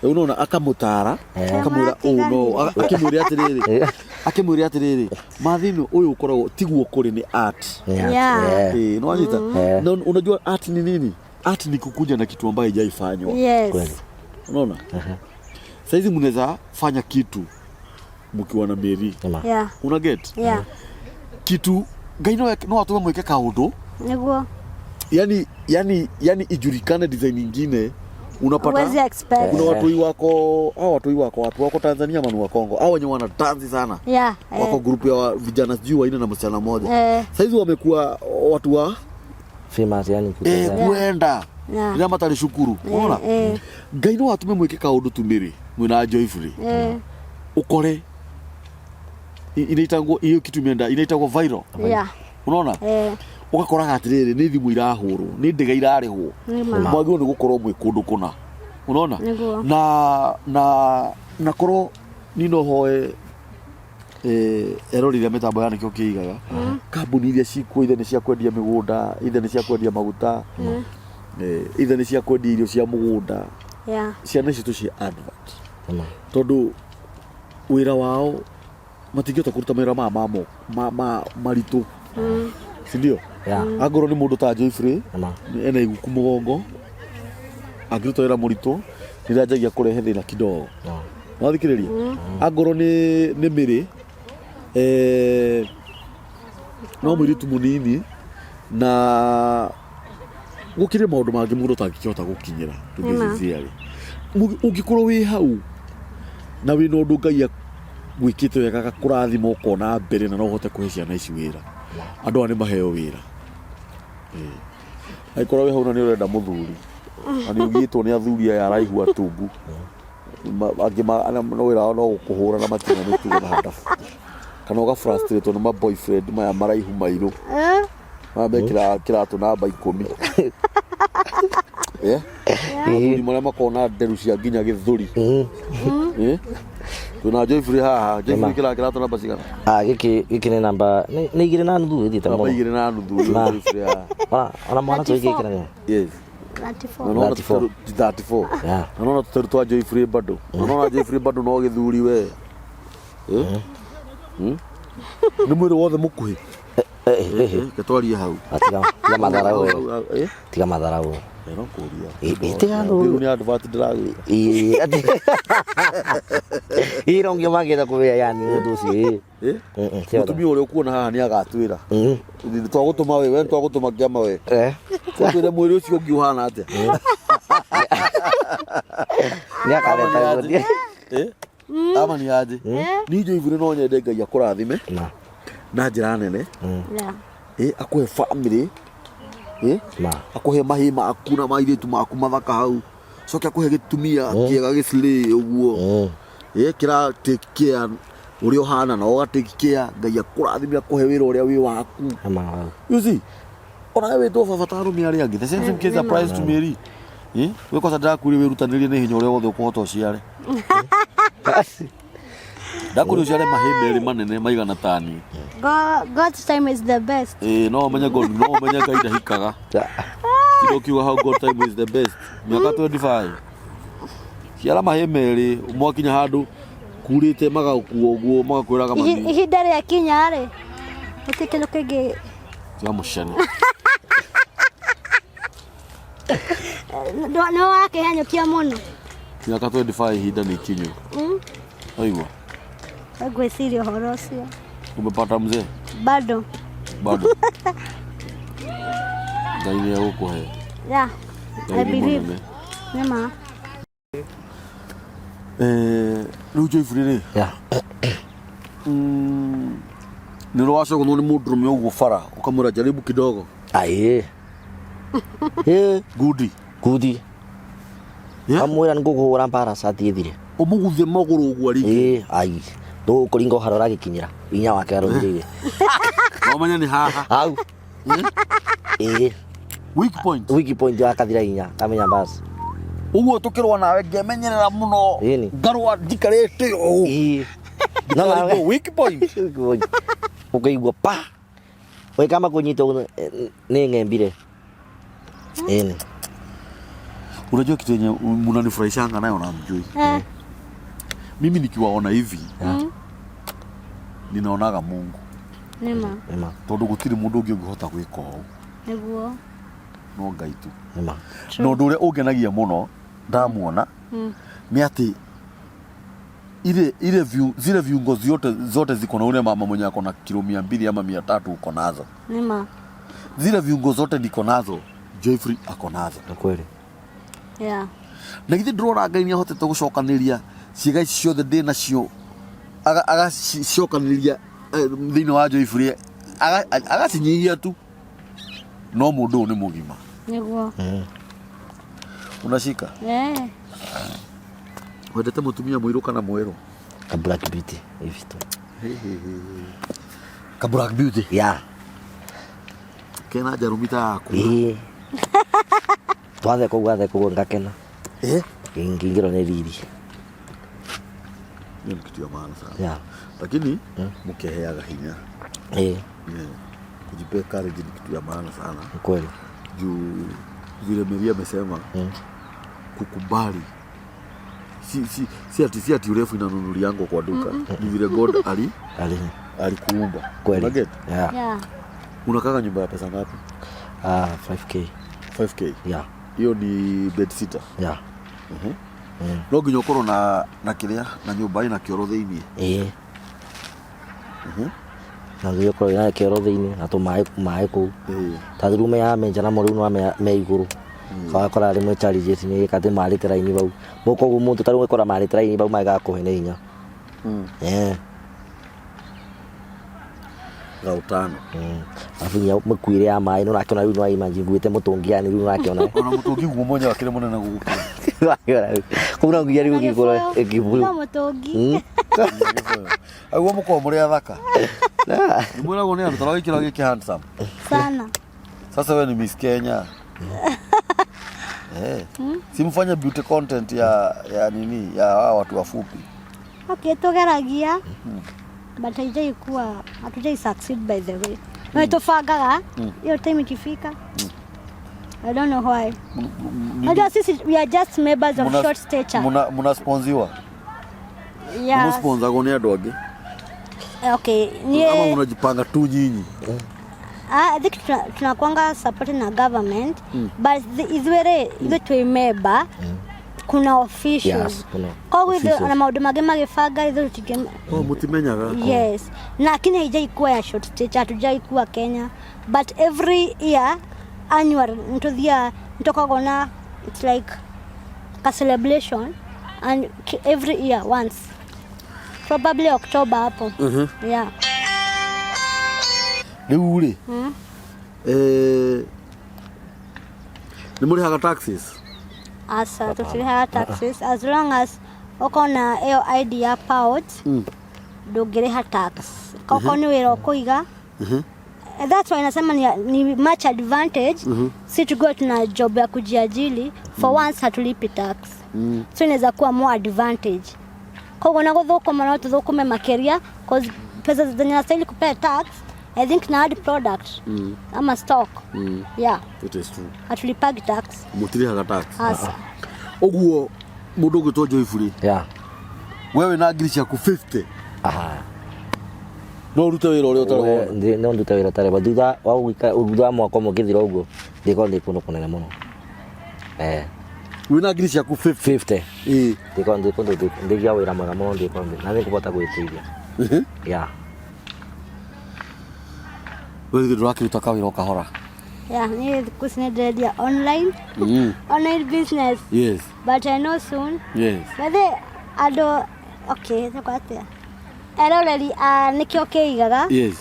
Unaona akamũtara, akamwĩra ũũ no akĩmwĩra atĩrĩrĩ, akĩmwĩra atĩrĩrĩ, mathino ũyũ ũkoragwo tiguo kũrĩ nĩ art. Nĩ art. Yeah. Eh, no wanyita? Eh. Na unajua art ni nini? Art ni kukuja na kitu ambayo haijaifanywa. Yes. Kweli. Unaona saizi mnaweza fanya kitu mkiwa na Mary. Nĩ ma. Yeah. Una get? Yeah. Kitu Ngai no atume mwike kaundu. Niguo. Yani ijulikane design ingine unapata. Huwezi expect. Kuna watoi wako au watoi wako watu wako Tanzania manu wa Kongo au wenye wana tanzi sana. Wako group ya vijana sijui waine na msichana mmoja. Saizi wamekuwa watu wa Famous yani kutoka. Kuenda rĩrĩa matarĩ cukuru. Unaona Ngai no atume mwĩke kaũndũ tu mĩrĩ mwĩna Joyfrey, ũkore inaitagwo hiyo kitu imeenda inaitagwo viral. Unaona? Ũgakoraga atĩrĩrĩ, nĩ thimũ irahũrwo, nĩ ndege irarĩhwo. Nĩ ma. Mwagĩrĩirwo nĩ gũkorwo mwĩ kũndũ kũna, unaona? Nĩguo. Na korwo ni no hoe erorire mĩtambo ya nĩkĩo kĩigaga kambuni iria cikuo, ithe nĩ cia kwendia mĩgũnda, ithe nĩ cia kwendia maguta, ithe nĩ cia kwendia irio cia mũgũnda. Ciana icio tũcie advert. Nĩ ma. Tondũ wĩra wao matingĩhota kũruta mawĩra maya mamo ma maritũ, sindio? Yeah. Angorwo nĩ mũndũ ta Joyfrey, Nĩ ma. ena iguku mũgongo, angĩruta wĩra mũritũ nĩrĩanjagia kũrehe thĩna kidogo. No. Wathikĩrĩria, angorwo nĩ mĩrĩ, no mũirĩtu mũnini na gũkĩrĩ maũndũ mangĩ mũndũ ũtangĩkĩhota gũkinyĩra to be Nĩma. sincerely. Ũngĩkorwo wĩ hau na wĩna ũndũ Ngai gwĩkĩte wega agakũrathima ũkona mbere na no ũhote kũhe ciana ici wĩra, andũ aya nĩ maheo wĩra. Angĩkorwo wĩ hau na nĩ ũrenda mũthuri na nĩ ũgiĩtwo nĩ athuri aya araihu atungu, angĩ no wĩra wao no gũkũhũra na matina mĩtugo na handabu, kana ũga frustrate nĩ ma boyfriend maya maraihu mairũ, maya mekĩraga kĩratũ namba 10. Eh? Athuri marĩa makoragwo na nderu cia nginya gĩthũri. Eh? Twĩna Joyfrey haha. Joyfrey kĩra kĩratũ namba cigana? Ah, gĩkĩ nĩ namba nĩ 2.5 ĩthiĩte Namba mũno. 2.5 Ma. Joyfrey haha. Ona mwana tũigĩkĩra nĩ. Yes. 34. Na nona 34. tũteru 34. Yeah. Na nona tũteru twa Joyfrey bado. Na nona Joyfrey bado no gĩthuri we. Eh? Nĩ mwĩrĩ wothe mũkuhĩ. Eh, eh, eh. Ke twarie hau. Ah, tiga matharau we. Hau, hau, eh? Tiga matharau. Eh, no kũria. Eh, tiga Rĩu nĩ advert ndĩragwĩka. Ii, ati. Ii rongio mangĩenda kũwĩa yani ũndũ ũcio. Ii. Eh? Tiga Mũtumia ũrĩa ũkuona haha nĩ agatwĩra. Nĩ twagũtũma we, nĩ twagũtũma kĩama we. Twĩre mwĩrĩ ũcio ũngĩ ũhana atĩa? Nĩ akareta gũthiĩ. Eh? Ama nĩ aje? Niĩ Joyfrey no nyende Ngai akũrathime Ma. na njĩra nene. Akũhe family. Ma. Akũhe mahĩ maku na mairĩtu maku mathaka hau. Coke akũhe gĩtumia kĩega gĩslay ũguo. Kĩra take care ũrĩa ũhana na ũga take care. Ngai akũrathime akũhe wĩra ũrĩa wĩ waku. Ma. You see? Ona we wĩtwo baba ta arũme arĩa angĩ. The same case applies to Mary. Eh? We kosa ndĩrakwĩrire wĩrutanĩrie nĩ hinya ũrĩa wothe ũkũhota ũciare. Ndakwĩrire ũciare mahĩ merĩ manene maigana tani. God's time is the best. Eh, no ũmenye God, no ũmenye Ngai ndahikaga. Tiga ũkiuga how God time is the best. Mĩaka 25. Ciara mahĩ merĩ mwakinya handũ Kurĩte magagũkua ũguo magakwĩraga mami. Ihinda rĩakinya rĩ, gũtirĩ kĩndũ kĩngĩ. Tiga mũcene. Nĩ wakĩhanyũkia mũno. Mĩaka 25 ihinda nĩ ikinyu. Waigua? Ngwĩciria ũhoro ũcio. Umepata mzee? Bado. Bado. Ngai nĩ egũkũhe. Yeah. Ngai I nĩ believe. mũnene. Nĩ ma. Eh, rĩu Joyfrey rĩ Yeah. nĩ ũrĩ wacogotwo nĩ mũndũrũme ũguo bara ũkamwĩra jaribu kidogo? Aĩ. Eh, Ngudi. Ngudi. Yeah? Amwĩra nĩngũkũhũra mbara cati ĩthire. Ũmũguthe magũrũ ũguo arike. Ĩĩ, ai. Ndũkũringa ũhara ũragĩkinyĩra. Inya wake arũthirĩire. Wamenya nĩ haha. Hau. Ĩĩ. Weak point. Weak point akathira inya, kamenya basi. Ũguo tũkĩrũa nawe ngemenyerera mũno. Ĩni. Ngarũa njikarĩte ũũ. Ĩĩ. No nawe. Weak point. Weak point. Ũkaigua pa. We kama kũnyita ũguo, nĩ ng'embire. Ĩni. Unajua kitu yenye mnanifurahishanga nayo na mjui. Mimi nikiwaona hivi ninaonaga Mungu. Nĩ ma. Nĩ ma. Tondũ gũtirĩ mũndũ ũngĩ ũngĩhota gwĩka ũũ. Nĩguo. No Ngai tu. Nĩ ma. Na ũndũ ũrĩa ũngenagia mũno ndamuona nĩ atĩ ile zile viungo zote ziko na ule mama mwenye ako na kilo 200 ama 300 uko nazo. Nĩ ma. Zile viungo zote niko nazo, Joyfrey ako nazo. Nĩ kweli. Yeah. Na githĩ ndĩrona Ngai nĩ ahotete gũcokanĩria ciĩga ici ciothe ndĩ nacio, agacicokanĩria thĩinĩ wa Joyfrey, agacinyihia tu, no mũndũ ũyũ nĩ mũgima. Nĩguo. Unashika? Eh. Wendete mũtumia mũirũ kana mwerũ? Ka black beauty hivi tu. Ka black beauty? Yeah. Kena njarũmi ta yaku. Ĩĩ. Twatheka ũguo atheka ũguo ngakena. Eh? Ngĩingĩrwo nĩ riri. Hiyo ni kitu ya maana sana. Yeah. Lakini mkeheaga hinya. Ĩĩ. Yeah. Kujipea courage ni kitu ya maana sana. Ni kweli. Juu vile Mary amesema kukubali si ati urefu inanunuliangwa kwa duka, ni vile God Ali alikuumba. Kweli. Unaget? Yeah. Yeah. Unakaga nyumba ya pesa ngapi? Ah, 5K. 5K. Yeah. Hiyo ni bed sitter. Yeah. No nginya ũkorwo na kĩrĩa na nyũmba ĩna kĩoro thĩiniĩ. Ĩĩ. Na nginya ũkorwo wĩna kĩoro thĩiniĩ na tũmaĩ maĩ kũu. Ta rume ya menja na rĩu no me igũrũ. Wakora rĩmwe charges nĩ ĩka atĩ marĩte raini bau. Koguo mũndũ ta rĩu ũgĩkora marĩte raini bau maĩ gakũhe nĩ hinya. Eh. Thao tano. Alafu nginya mĩkuĩre ya maĩ nĩ ũrakĩona rĩu nĩ waimagine nguĩte mũtũngi yani rĩu nĩũrakĩona. Ona mũtũngi guo mwenyewe akĩrĩ mũnene gũgũkĩra. Nĩũrakĩona rĩu. Koguo no nginya rĩu ũgĩkorwo ĩkĩbũyũ. No mũtũngi. Aguo mũkorwo mũrĩ athaka. Nĩ mwĩragwo nĩ andũ taragĩkĩra gĩkĩ handsome. Sana. Sasa wewe ni Miss Kenya. Eh. Si mfanye beauty content ya nini ya hawa watu wafupi. Okay, tũgeragia but haijaikuwa, hatujai succeed by the way. No tũbangaga hiyo time ikifika. I don't know why. Unajua sisi we are just members of short stature. Muna sponsiwa? Yeah. Musponsagwo nĩ andũ angĩ? Okay, Ama nie unajipanga tu nyinyi? Ah, I think tunakuanga supported na government, but ithuĩ rĩ, ithuĩ twĩ member, kuna officials. Yes, kuna Koguo ithuĩ officials. ona maũndũ mangĩ magĩbanga ithuĩ tũtingĩ. Oh, mutimenyaga. Yes, lakini haijaikuwa ya short stature, hatujaikuwa Kenya, but every year annual nitũthiaga, nĩtũkoragwo na, it's like a celebration, and every year once, probably October hapo. Yeah. Rĩu rĩ, nĩ mũrĩhaga taxes? Asa, tũtirĩhaga taxes as long as ũkorwo na ĩyo ID ya PAOT, ndũngĩrĩha tax. Kokorwo nĩ wĩra ũkũiga. And that's why nasema ni much advantage si tukiwa tuna job ya kujiajili, for once hatulipi tax, so inaweza kuwa more advantage. Koguo na gũthũkũma no tũthũkũme makĩria, cause pesa zenye nastahili kupea tax, I think na add product ama stock. Yeah. It is true. Hatulipagi tax. Mũtirĩhaga tax. Asa. Ũguo mũndũ ũgwĩtwo Joyfrey Yeah. We wĩna ngiri ciaku 50 Aha. no ũrute wĩra ũrĩa ũtarĩ wona. No ndute wĩra ũtarĩ wa thutha wa gũikara thutha wa mwaka ũmwe ngĩthira ũguo ndĩkorwo ndĩ kũndũ kũnene mũno. Eh, Wĩna ngiri ciaku 50. 50 Ĩĩ. Ndĩkorwo ndĩ kũndũ ndĩgĩa wĩra mwega mũno ndĩkorwo ndĩ na nĩngũbota gwĩteithia. Yeah. We githĩ ndũrakĩruta kawĩra o kahora? Yeah, niĩ thikũ ici nĩ ndĩrendia online. Online business. Yes. But I know soon. Yes. But andũ okay, thakwa atĩa? Eroreri a nĩkĩo kĩigaga. Yes.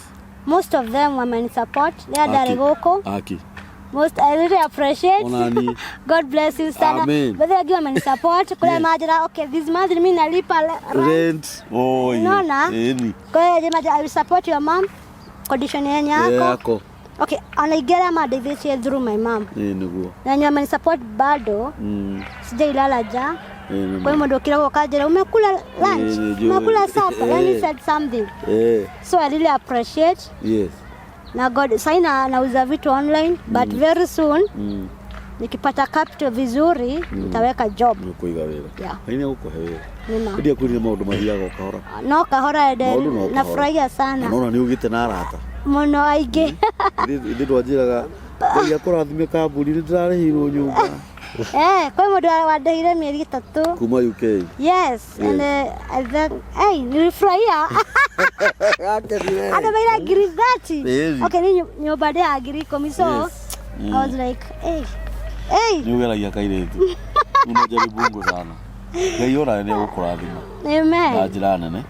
Most of them wameni support rĩrĩa ndarĩ gũkũ. Aki. Most I really appreciate. Ona niĩ. God bless you sana. Amen. But angĩ wameni support kũrĩa Yes. manjĩra okay this month mimi nalipa rent. Rent. Oh, yeah. Unaona? Ĩni. Kwa hiyo jamaa I will support your mom condition yenye yako. Yako. Okay, ona ingĩ arĩa mandeithĩtie through my mom. Ĩĩ nĩguo. Na wenye wameni support bado sijailala ja. Ĩĩ Kwa hiyo mũndũ ũkĩra ũkanjĩra umekula lunch, Eh, nijue. umekula supper, let me Eh. said something. Eh. So I really appreciate Yes. na God sasa na nauza vitu online but very soon nikipata capital vizuri nitaweka job. Nĩ ũkũiga wĩra. Yeah. Ngai nĩ egũkũhe wĩra. Nĩma. Ĩndĩ akwĩrire maũndũ mathiaga o kahora. No kahora ende Maũndũ no kahora. nafurahia Na sana nona nĩ ũgĩte na arata. mũno aingĩ. Ithe ndwanjĩraga Ngai akũrathime kambuni nĩ ndĩrarĩhirwo nyũmba Eh, kwĩ mũndũ wandĩhire mĩeri ĩtatũ. kuma UK. Yes, and I think, hey, nilifurahia. Andũ maira 30,000. Ĩĩ. Okay, ni nyũmba ndĩ ya 10,000 so Yes. I was like, hey, hey, Nĩ ũgeragia kairĩtu. Unajaribu sana. Ngai onawe nĩ egũkũrathima na amen. njĩra nene.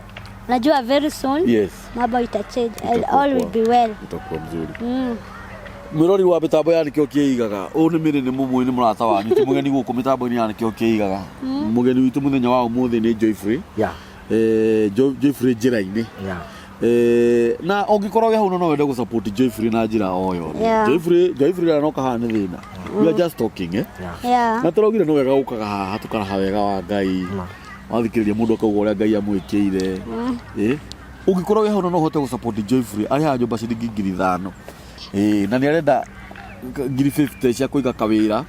Najua very soon Yes. mambo ita change and Itakuwa all will poa. be well. Itakuwa mzuri. Mm. Mwĩrori wa mĩtambo ya nĩkĩo kĩigaga ũũ nĩ mĩrĩ nĩ mũmũĩ nĩ mũrata wanyu ti mũgeni gũkũ mĩtambo-inĩ ya nĩkĩo kĩigaga mũgeni witũ mũthenya wa ũmũthĩ nĩ Joyfrey. Yeah. Eh, Joyfrey njĩra-inĩ. Yeah. Eh, na ũngĩkorwo wĩ hau no wende gũ support Joyfrey na njĩra o yothe. Yeah. Joyfrey Joyfrey rĩrĩa noka haha nĩ thĩna. We are just talking eh. Yeah. Yeah. Na tũraugire nĩ wega gũkaga haha tũkaraha wega wa Ngai. Wathikĩrĩria mũndũ akauga ũrĩa Ngai amwĩkĩire. Eh, ũngĩkorwo wĩ hau na no ũhote gũ support Joyfrey arĩ haha nyũmba ciringi 5,000. Eh, na nĩ arenda 50,000 cia kũiga kawĩra.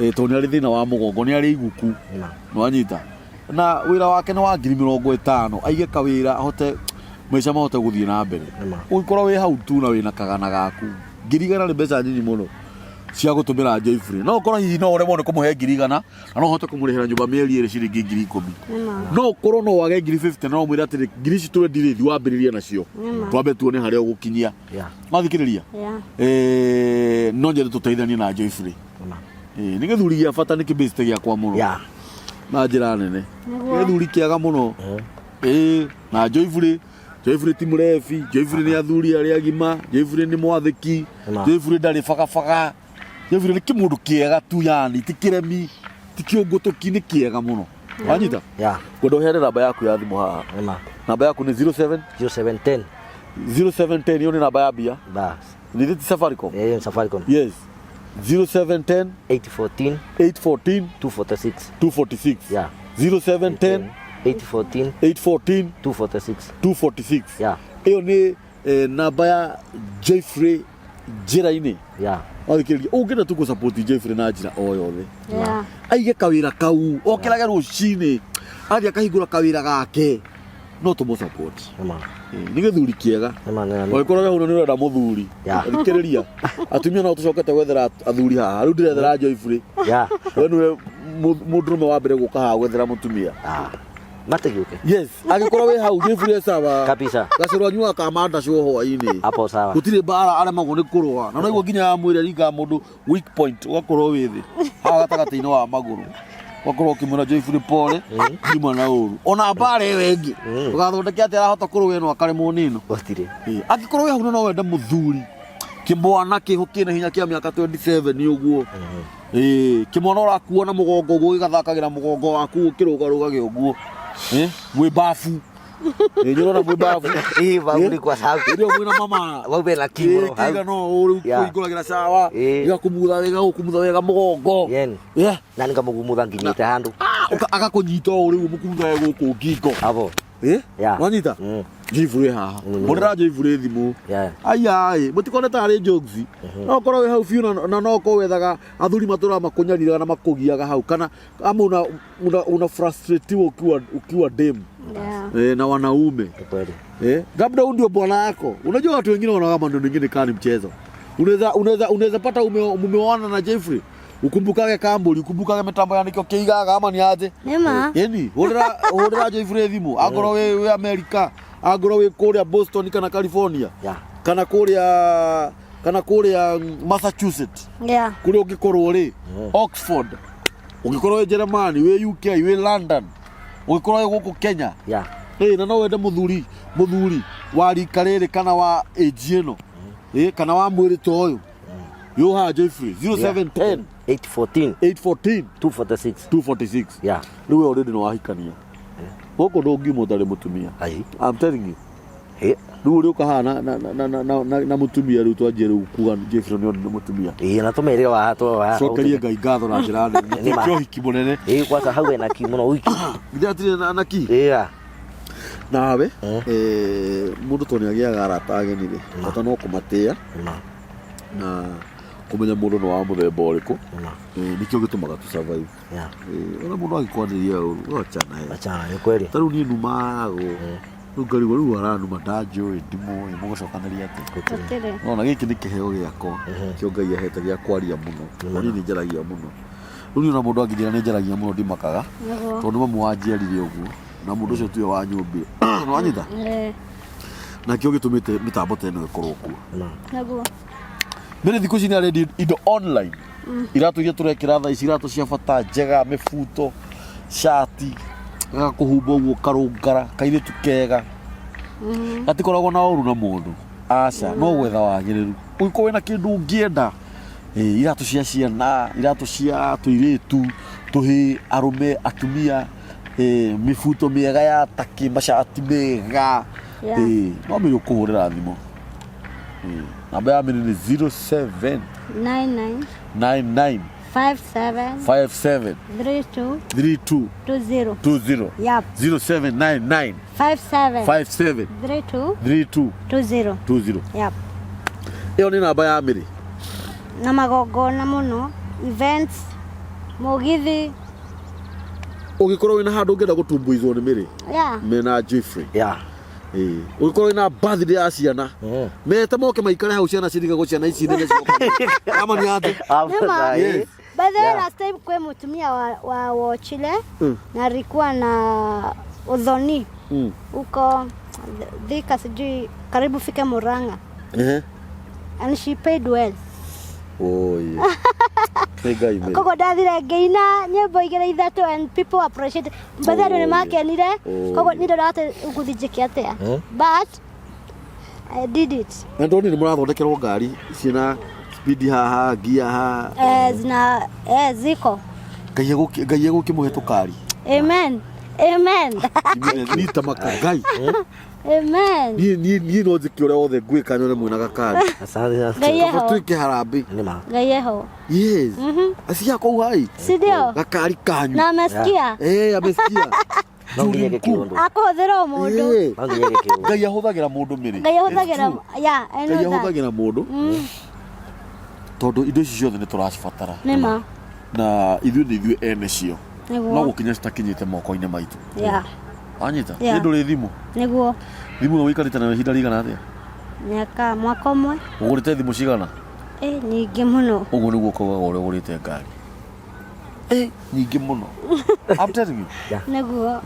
Eh, tondũ nĩ arĩ thĩna wa mũgongo, nĩ arĩ iguku. Nĩma. Nĩwanyita na wĩra wake nĩ wa 50,000 aige kawĩra ahote maica mahote gũthiĩ na mbere. Nĩma. Ũngĩkorwo wĩ hau tu na wĩna kagana gaku 100,000 nĩ mbeca nyinyi mũno cia gũtũmĩra Joyfrey. No ũkorwo hihi no ũremwo nĩ kũmũhe 100,000 na no ũhote kũmũrĩhĩra nyũmba mĩeri ĩrĩ ciringi 10,000. Nĩma. No ũkorwo no wage 50,000 no ũmwĩre atĩrĩ ngiri ici twendire thiĩ wambĩrĩrie nacio. Nĩma. Twambe tuone harĩa ũgũkinyia. Yeah. Wathikĩrĩria? Yeah. Eh, no nyende tũteithanie na Joyfrey. Nĩma. Ĩĩ, nĩ gĩthuri gĩa bata nĩ kĩbĩcite gĩakwa mũno. Yeah. Na njĩra nene. Nĩguo. Gĩthuri kĩega mũno. Ĩĩ, na Joyfrey Joyfrey ti mũrebi, Joyfrey nĩ athuri arĩa agima, Joyfrey nĩ mwathĩki, Nĩma. Joyfrey ndarĩ bagabaga. Joyfrey nĩ kĩmũndũ kĩega tu yani, ti kĩremi, ti kĩũngũtũki, nĩ kĩega mũno. Wanyita? Yeah. Ngwenda ũheane namba yaku ya thimũ haha. Nĩma. Namba yaku nĩ 07 0710. 0710 ĩyo nĩ namba ya mbia. Bas. Nĩ ti Safaricom? Eh, Safaricom. Yes. 0710 814 814 246. 246. Yeah. 0710 814 814 246. 246. Yeah. Ĩyo nĩ namba ya Jeffrey njĩra-inĩ. Yeah. Wathikĩrĩria ũngĩenda tu gũ-support Jeffrey na njĩra o yothe. Yeah. Aige kawĩra kau okĩrage rũcinĩ athiĩ akahingũra kawĩra gake no tũmũ support. Nĩma. Nĩ gĩthuri kĩega. Nĩma nĩma. Ũngĩkorwo we hau nĩ ũrenda mũthuri. Yeah. Thikĩrĩria. Atumia no tũcokete gwethera athuri haha. Rĩu ndĩrethera Joyfrey. Yeah. We nĩwe mũndũrũme wa mbere gũka haha gwethera mũtumia. Ah. Mategiuke. Yes, angĩkorwo wĩ hau Joyfrey e sawa. Kabisa. Gacũrũ anyuaga kamandacwo hwaĩ-inĩ. Hapo sawa. Gũtirĩ mbara aremagwo nĩ kũrũa. Na noiguo nginya ya mwĩrĩ aringaga mũndũ weak point ũgakorwo wĩ thĩ. Haha gatagatĩ-inĩ wa magũrũ. Ũgakorwo ũkĩmwĩra Joyfrey pole, ngiuma na ũru. Ona mbara ĩyo ĩngĩ. Ũgathondeke atĩ arahota kũrũa ĩno akaremwo nĩ ĩno. Gũtirĩ. Ĩĩ, angĩkorwo wĩ hau na no wende mũthuri kĩmwana kĩho kĩna hinya kĩa mĩaka 27 ũguo. Ĩĩ, kĩmwana ũrakuo na mũgongo ũguo gĩgathakagĩra mũgongo waku ũkĩrũgarũgage ũguo. Ĩ, mwĩ babu. Ĩ, nĩ ũrona mwĩ babu. Ii babu ni kwa sababu. Ĩrĩa mwĩna mama. Wau wena kimo Ĩĩ, kĩiga no ũũ rĩu Yeah. kũhingũragĩra cawa. Ĩĩ. Gĩgakumutha gĩgagũkumutha wega mũgongo. Yen. Yeah. Na nikamugumutha nginyite handu. Ah, agakũnyita ũũ rĩu mũkumutha wega gũkũ ngingo. Hapo. Ĩ? Yeah. Wanyita? Joyfrey haha. Mũrĩra Joyfrey thimũ. Yeah. Aya ĩ, mũtikone tarĩ jokes. No ũkorwo wĩ hau biũ na no ũkorwo wethaga athuri matũraga makũnyariraga na makũgiaga hau kana ama una frustratiwa ukiwa dem. Yeah. Na wanaume. Ni kweli. Labda huyu ndio bwana yako. Unajua watu wengine wanaona mambo mengine kama ni mchezo. Unaweza pata umeoana na Jeffrey. Ukumbukage kamburi, ukumbukage mitambo ya nikio kiigaga ama ni aje. Nĩma. Yani, hurira Jeffrey thimu. Angorwo wi America, angorwo wi kuria Boston kana California. Kana kuria Massachusetts. Kuria ungikorwo ri Oxford. Ungikorwo wi Germany, wi UK, wi London. Ungikorwo wi guku Kenya. Na no wende muthuri wa rika rĩrĩ kana wa age ĩno, kana wa mwĩrĩ ta ũyũ, yũha Jeffrey 0710 814 814 246. 246. Rĩu we already nĩ wahikania gũkũ, ndũngiuma ũtarĩ mũtumia. Ai. I'm telling you. Eh. Rĩu ũrĩa ũkahaha na mũtumia, rĩu twanjie rĩu kuga Jeffrey nĩ mũtumia. Ĩĩ, na tũmerĩre wa tũ wa. Cokerie Ngai ngatho na njĩra nene. Nĩ ma. Nĩkĩo ũhiki mũnene. Ĩĩ, kwanza hau ena ki mũno wiki. Githĩ atirĩ na ki? Ĩĩ. Nawe mũndũ to nĩ agĩaga arata ageni rĩ, bata no kũmatĩa Ma. na kũmenya mũndũ nĩ wa mũthemba ũrĩkũ. Ma. Nĩkĩo gĩtũmaga tu survive. Ona mũndũ angĩkwanĩria ũru, wachana ye. Achana, ni kweli. Ta rĩu niĩ numagwo, rĩu ngarigwo rĩu aranuma, ndanjũĩ, ndimũĩ, mũgũcokanĩria atĩa? Gũtirĩ. Nona gĩkĩ nĩ kĩheo gĩakwa kĩo Ngai ahete gĩa kwaria mũno. Niĩ nĩ njaragia mũno. Rĩu niĩ ona mũndũ angĩnjĩra nĩ njaragia mũno, ndimakaga, tondũ mamu wanjiarire ũguo na mũndũ ũcio tiwe wanyũmbire, nĩwanyita? Na kĩo gĩtũmĩte mĩtambo ta ĩno ĩkorwo kuo. Ma. Mbere thikũ ici nĩ arendia indo online, iratũ iria tũrekĩra thaa ici, iratũ cia bata njega, mĩbuto, cati, gagakũhumba ũguo karũngara kairĩtu kega gatikoragwo na ũru na mũndũ, aca, no gwetha wagĩrĩru. Ũngĩkorwo wĩna kĩndũ ũngĩenda, iratũ cia ciana, iratũ cia tũirĩtu, tũhĩ, arũme, atumia, mĩbuto mĩega ya takĩ, macati mega. No mĩrĩ ũkũhũrĩra thimũ. Namba ya mĩrĩ nĩ 07 99 99 57 57 32 32 20. 20. Yep. 0799 57 57 32 32 20. 20. Yep. Ĩyo nĩ namba ya mĩrĩ. Na magongona mũno, events, mũgithi. Ũngĩkorwo wĩna handũ ũngĩenda gũtumbuizwo nĩ mĩrĩ mena Jeffrey. Ũngĩkorwo wĩna birthday ya ciana, mete moke maikare hau, ciana cirigagwo ciana ici nene cioka ama nĩ atĩ. Nĩma. Yes. By the way, last time kwe mutumia wa wochile na alikuwa na udhoni huko Thika, sijui karibu fike Murang'a, and she paid well. Oh, yeah. Nĩ Ngai mĩrĩ. Koguo ndathire ngĩina nyĩmbo igĩrĩ ithatũ and people appreciate. By the way, andũ nĩ makenire. Koguo niĩ ndona atĩ ngũthiĩ njĩke atĩa, but I did it. Na ndonire nĩ mũrathondekerwo ngari ciĩna speed haha, ngia haha. Zina ziko. Ngai egũkĩmũhe tũkari. Amen, amen. Niĩ tamaka Ngai. Amen. Niĩ no njĩke ũrĩa wothe ngwĩka nyone mwĩna gakari. Asante. Ngai Kaba eho. twĩke harambĩ. Nĩ ma. Ngai eho. Yes, acia kũu hai. Si ndio? Gakari kanyu. Na amesikia. Amesikia. No nginya ĩke kĩũndũ. Akũhũthĩra o mũndũ. No nginya ĩke kĩũndũ. Ngai ahũthagĩra mũndũ mĩrĩ. Ngai ahũthagĩra. Yeah, I Ngai know that. ahũthagĩra mũndũ tondũ indo ici ciothe nĩ tũracibatara Nĩma. Na ithuĩ nĩ ithuĩ ene cio, no Nĩguo. gũkinya citakinyĩte moko-inĩ maitũ. Wanyita? Yeah. Nĩ ndũrĩ thimũ? Nĩguo. Thimũ ĩno ũikarĩte nayo ihinda rĩigana atĩa? Mĩaka, mwaka ũmwe. Ũgũrĩte thimũ cigana? Nyingĩ mũno. Ũguo nĩguo ũkaugaga ũrĩa ũgũrĩte ngari. Nyingĩ mũno, I'm telling you. Nĩguo.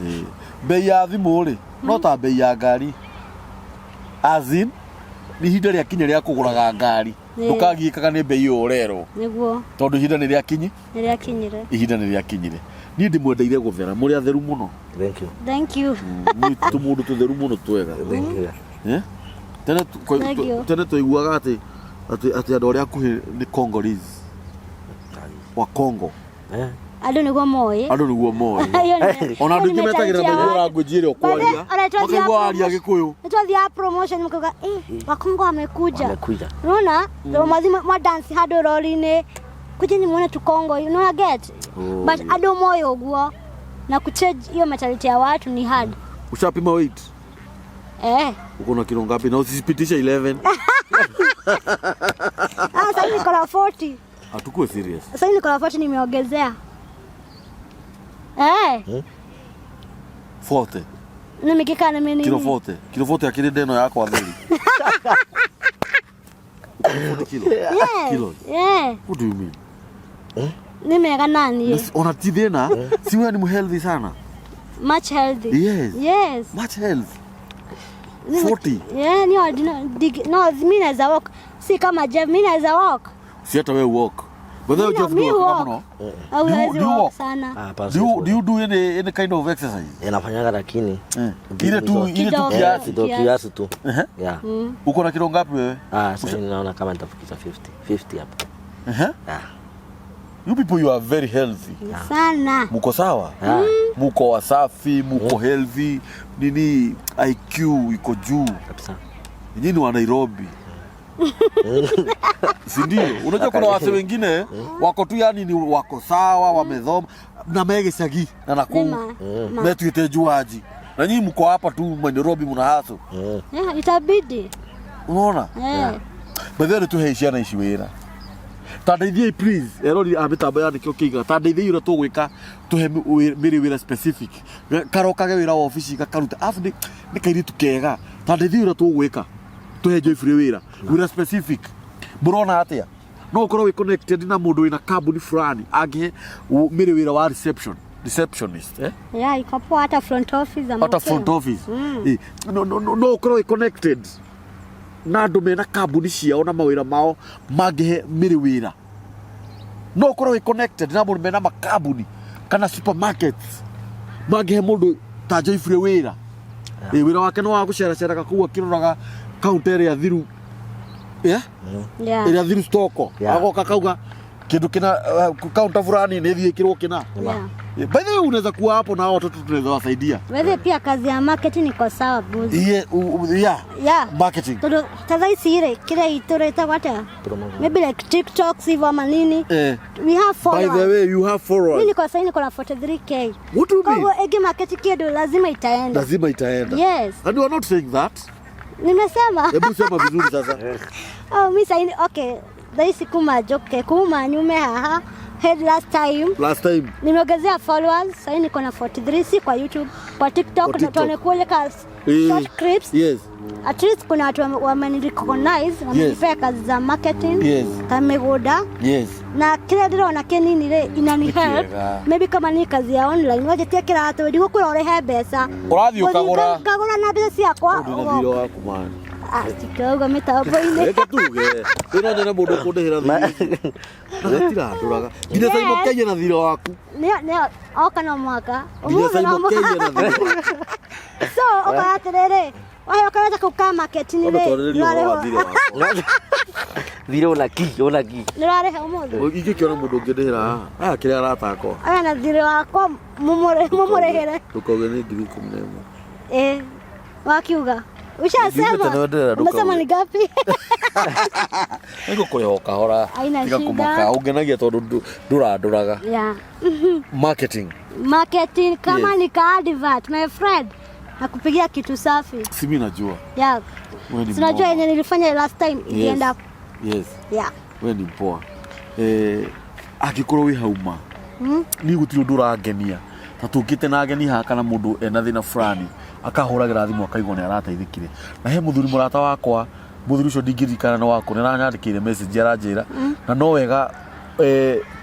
Bei ya thimũ rĩ, no ta bei ya ngari, as in nĩ ihinda rĩakinya rĩa kũgũraga ngari. Ndũkagiĩkaga nĩ bei ĩyo ũrerwo, tondũ ihinda nĩ rĩakinyi. Nĩ rĩakinyire. Ihinda nĩ rĩakinyire. Niĩ ndĩmwendeire gũthera, mũrĩ atheru mũno. Thank you. Thank you. Nĩ tũmũndũ tũtheru mũno twega. Thank you. Eh? Tene Thank you. tene twaiguaga atĩ andũ arĩa akuhĩ nĩ Congolese, wa Congo. Andũ nĩguo moĩ. Andũ nĩguo moĩ. Ĩyo Ona andũ ĩyo aingĩ nĩ metagĩrĩra mentality ya maigua watu. language ĩrĩa ũkwaria, Ona twathiaga makaigua waria Gĩkũyũ. Nĩtwathiaga promotion mkauga, Wakongo wamekuja. Wamekuja. Unaona? Ndio mwathi mwa dance handũ rori-inĩ, kuja ni muone tukongo, you know, get. Oh, But yeah. andũ moĩ ũguo na kuchange hiyo mentality ya watu ni hard. Ushapima weight? Eh. Uko na kilo ngapi? Na usipitishe 11. Ah, sasa niko na 40. Atukue serious. Sasa niko na 40, nimeongezea. 40. Nĩ mĩingĩ kana nĩ Kilo mĩnini? 40. Kilo 40 akĩrĩ ndeno yakwa theri. 40 kilo. Yes. Kilo. Yeah. What do you mean? Nĩ mega naniĩ. Ona ti thĩna. Si wewe ni healthy sana. Much healthy. Yes. Yes. Much health. Ni- 40. Yeah, no, mi naweza walk. Si kama Jeff, mi naweza walk. Si hata wewe walk. But wewe Mi Jeff mi do walk. muno. Au Do you- hawezi do you walk walk? sana. Ah, hapana, Do you, siwezi do you do any kind of exercise? Eh, nafanyaga lakini Eh. Ile tu ile tu Kidogo. Eh, kiasi. kidogo Kiasi. kiasi tu. Ehe. Yeah. Uko na kilo ngapi wewe? Ah, sasa naona kama nitafikisha 50. 50 hapo. Ehe. Yeah. You people you are very healthy. Sana. Muko sawa? Yeah. Muko wasafi, muko healthy, nini IQ iko juu. Kabisa. Nyinyi ni wa Nairobi. Si ndio? Unajua kuna wase wengine wako tu yani ni wako sawa, wamethoma na megecagi na nakuu Nĩma. metuite juaji. Na nyinyi mko hapa tu Nairobi mna haso. Yeah, itabidi. Unaona? Yeah. By the way tuhe ciana ici wĩra ta ndeithiai please erori a mĩtambo ya nĩkĩo kĩiga ta ndeithiai ũrĩa tũgwĩka tũhe mĩrĩ wĩra specific karokage wĩra wa obici gakaruta afu nĩ kairĩtu kega ta ndeithiai ũrĩa tũgwĩka tũhe Joyfrey wĩra wĩra specific mũrona atĩa no ũkorwo wĩ connected na mũndũ wĩna kambuni fulani angĩhe mĩrĩ wĩra wa reception receptionist eh? Yeah, iko poa hata front office I'm hata okay. front office Eh, no no no no ũkorwo wĩ connected na andũ mena kambuni ciao na mawĩra mao mangĩhe mĩrĩ wĩra no ũkorwo wĩ connected na mũndũ mena makambuni kana supermarkets mangĩhe mũndũ ta Joyfrey wĩra yeah. Wĩra wake nĩ wa gũceraceraga kũu akĩroraga kaunta ĩrĩa thiru yeah? Yeah. ĩrĩa thiru stoko Yeah. agoka kauga kĩndũ kĩna kaunta fulani nĩ ĩthiĩ ĩkĩrwo kĩna Yeah. By the way unaweza kuwa hapo na hao watoto tunaweza wasaidia Wewe pia kazi ya marketing iko sawa buzi. yeah, yeah. Yeah. Marketing. Tondu ta thaa ici rĩ kĩrĩa itũrĩtagwo atĩa? Promotion. Maybe like TikToks hivyo ama nini. Eh. We have By the followers. way, you have Mimi followers. niko sasa niko na 43k. What do you mean? Kwa hivyo egi market kĩndũ lazima itaenda. Lazima itaenda. Yes. And you are not saying that. Nimesema. Hebu sema vizuri sasa. Oh, mi saini okay. Thaa ici kuma joke kuma nyume haha. Head last time. Last time. Nimeongezea followers, sasa niko na 43 si kwa YouTube, kwa TikTok Kwa TikTok. na tuone ka Eh, short clips. Yes. At least kuna watu wameni recognize, wamenipea kazi za marketing, Yes. ta mĩgũnda Yes. na kĩrĩa ndĩrona kĩnini rĩ inani help kĩega. maybe kama ni kazi ya online wanjĩtie kĩratũ ndigũkwĩra ũrĩhe mbeca Ũrathiĩ ũkagũra. Ngũthiĩ ngagũra na mbeca ciakwa Ndĩ na thirĩ waku man. Ah, tikauga mĩtambo-inĩ Reke tuge. Ĩno nyone mũndũ ũkũndĩhĩra thirĩ. Na gatirandũraga. Nginya Yes. Simon Kenya na thirĩ waku. Nĩ oka no mwaka Nginya Ũmũthĩ no Simon Kenya mwaka na thirĩ waku. so ũkora atĩrĩrĩ waheo karata kau ka marketing Ona rĩ twarĩrĩria ũhoro wa thirĩ wakwa. Thirĩ una ki, una ki. nĩũrarĩha ũmũthĩ Ingĩkĩona mũndũ ũngĩndĩhĩra haha. Aya kĩrĩa arata akwa. aya na thirĩ wakwa mũmũrĩhĩre Ndũkauge nĩ 11,000. Eh, wakiuga ushasema Ngiumĩte nĩwenderera ndũkauge. umesema ni ngapi Nĩngũkũrĩha o kahora. Haina Tiga shida. kũmaka. Ũngenagia tondũ ndũrandũraga. yeah. Marketing. Marketing kama Yes. ni ka advert my friend nakupigia kitu safi Si mimi najua. yeah. Wewe ni Sinajua mnoma. yenye nilifanya last time ilienda Yes. yeah. We ni mpoa. Eh, angĩkorwo wĩ hau ma niĩ gũtirĩ ũndũ ũrangenia ta tũkĩte na ageni haha kana mũndũ ena thĩna fulani akahũragĩra thimũ akaigua nĩ arateithĩkire na he mũthuri mũrata wakwa mũthuri ũcio ndingĩririkana nĩ wakũ nĩ aranyandĩkĩire message aranjĩra na no wega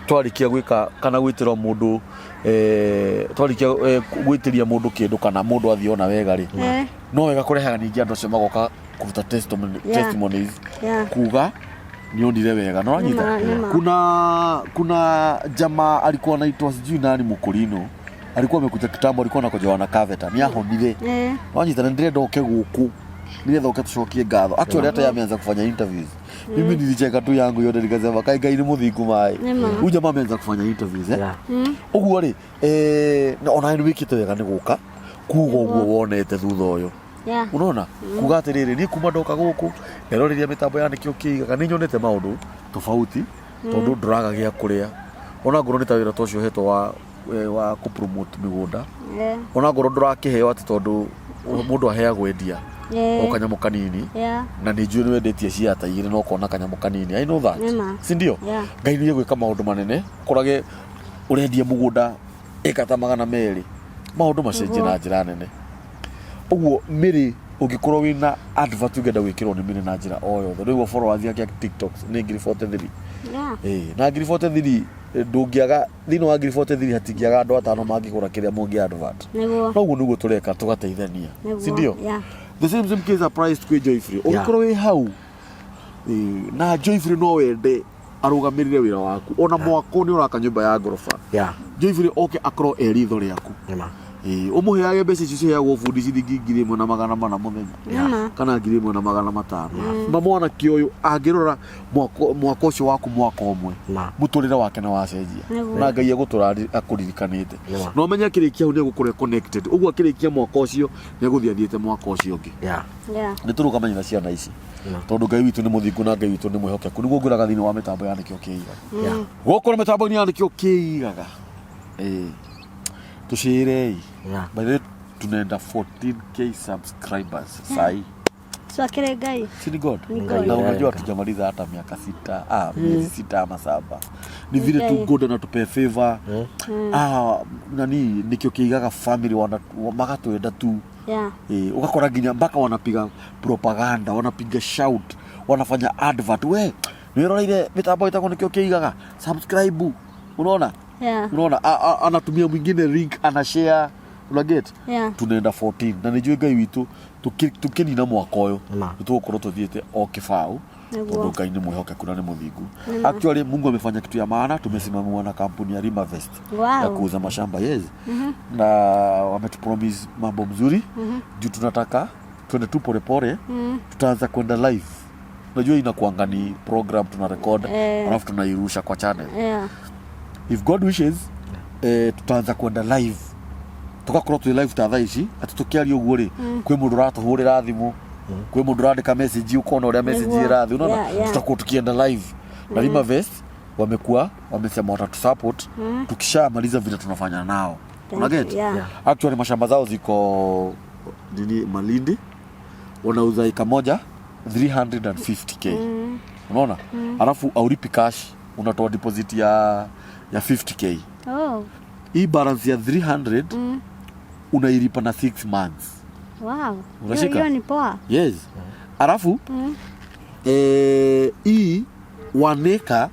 twarĩkia gwĩka kana gwĩtĩrwo mũndũ twarĩkia gwĩtĩria mũndũ kĩndũ kana mũndũ athiĩ ona wega rĩ no wega kũrehaga ningĩ andũ acio magoka kũruta testimony, testimonies kuga nionire wega no wanyita Nĩma, nĩma. kuna jamaa alikuwa anaitwa sijui nani mukurino alikuwa amekuja kitambo alikuwa anakojoa na kaveta ni ahonire wanyita na ndĩrenda oke gũkũ nĩgetha oke tũcokie ngatho actually hata yeye ameanza kufanya interviews mimi nilicheka tu yangu yote nikasema kai Ngai nĩ mũthingu maĩ Nĩma. huyu jamaa ameanza kufanya interviews eh Yeah. ũguo rĩ na ona nĩ wĩkĩte wega nĩ gũka kuga ũguo wonete thutha ũyũ unaona kuga atiriri ni kuma ndoka guku nderoriria mitambo ya nikio kiigaga ni nyonete maundu tofauti tondu nduraga gia kuria ona ngorwo ni ta wira ta ucio hetwo wa ku promote migunda ona ngorwo ndurakiheo ati tondu mundu aheagwo endia o kanyamu kanini na nä njå nä wendetie ciata igä rä na ũkona kanyamũ kanini I know that Nĩma. si ndio Ngai nĩ egwĩka maũndũ manene ũkorage ũrendia mũgũnda ĩka ta 200 maũndũ macenjie na njĩra nene. Ũguo Mĩrĩ, ũngĩkorwo wĩna advert ũngĩenda gwĩkĩrwo nĩ Mĩrĩ na njĩra o yothe, rĩu followers yake ya TikTok nĩ 43,000. Yeah. Ĩĩ, na 43,000 ndũngĩaga thĩinĩ wa 43,000 hatingĩaga andũ atano mangĩgũra kĩrĩa mũngĩ advert. Nĩguo. No ũguo nĩguo tũreka tũgateithania. Nĩguo, Si ndio? yeah. The same same case applies kwĩ Joyfrey. Yeah. Ũngĩkorwo wĩ hau na Joyfrey no wende arũgamĩrĩre wĩra waku ona mwako nĩ ũraka nyũmba ya ngoroba. Yeah. Joyfrey oke akorwo e ritho rĩaku. Nĩma. Ĩĩ, ũmũheage mbeca icio ciheagwo bundi ciringi 1,400 mũthenya. Nĩma. Kana 1,500. Ma mwanake ũyũ angĩrora mwako mwaka ũcio waku mwaka ũmwe Ma. mũtũrĩre wake nĩ wacenjia. Nĩguo. Na Ngai egũtũra akũririkanĩte. Nĩma. Na ũmenye akĩrĩkia hau nĩ egũkorwo e connected. Ũguo akĩrĩkia mwaka ũcio nĩ egũthiĩ athiĩte mwaka ũcio ũngĩ. Yeah. Yeah. Nĩ tũrũgamanie na ciana ici. Nĩma. Tondũ Ngai witũ nĩ mũthingu na Ngai witũ nĩ mwĩhokeku. Nĩguo ngwĩraga thĩinĩ wa mĩtambo ya Nĩkĩo Kĩigaga. Yeah. Gũkũ nĩ mĩtambo-inĩ ya Nĩkĩo Kĩigaga. Ĩĩ. Tushirei. Yeah. By the way, tunaenda 14K subscribers sahi. Twakĩrĩ Ngai. Si ni God? Ni God. Na unajua hatujamaliza hata miaka 6, miezi 6 ama 7. Ni vile tu Ngai. God anatupea favor. Ah, nani Nĩkĩo Kĩigaga family wana magatwenda tu. Yeah. Ugakora nginya mpaka wanapiga propaganda, wanapiga shout, wanafanya advert. We, nĩwĩroreire mĩtambo ĩtagwo Nĩkĩo Kĩigaga, subscribe. Unaona? Yeah. Unaona anatumia mwingine link ana share, una get? Yeah. Tunaenda 14 na nĩnjũĩ Ngai witũ tũkĩnina mwaka ũyũ Ma. nĩtũgũkorwo tũthiĩte o kĩbaũ Nĩguo. tondũ Ngai nĩ mwĩhokeku na nĩ mũthingu. Actually Mungu amefanya kitu ya maana, tumesimamiwa na kampuni ya Rimavest Wow. ya kuuza mashamba, yes. Na wametupromise mambo mzuri juu tunataka twende tu polepole, tutaanza kwenda live. Unajua inakuanga ni program tuna record alafu tunairusha kwa channel. Yeah. If God wishes, tutaanza kwenda live, tugakorwo twĩ live ta thaa ici atĩ tũkĩaria ũguo rĩ, kwĩ mũndũ ũratũhũrĩra thimũ, kwĩ mũndũ ũrandĩka message, ũkona ũrĩa message Nĩguo. ĩrathiĩ, unaona? Yeah, yeah. Tutakuwa tukienda live na Rimavest wamekuwa wamesema watatusupport tukishamaliza vile tunafanya nao. Thank Una get? you, yeah. Yeah. Actually mashamba zao ziko nini Malindi, wanauza eka moja 350K. Unaona? Alafu aulipi cash, unatoa deposit ya 50K. Oh. Hii balance ya 300 unailipa na 6 months. Wow. Unashika? Hiyo ni poa. Yes. Alafu hii 1 acre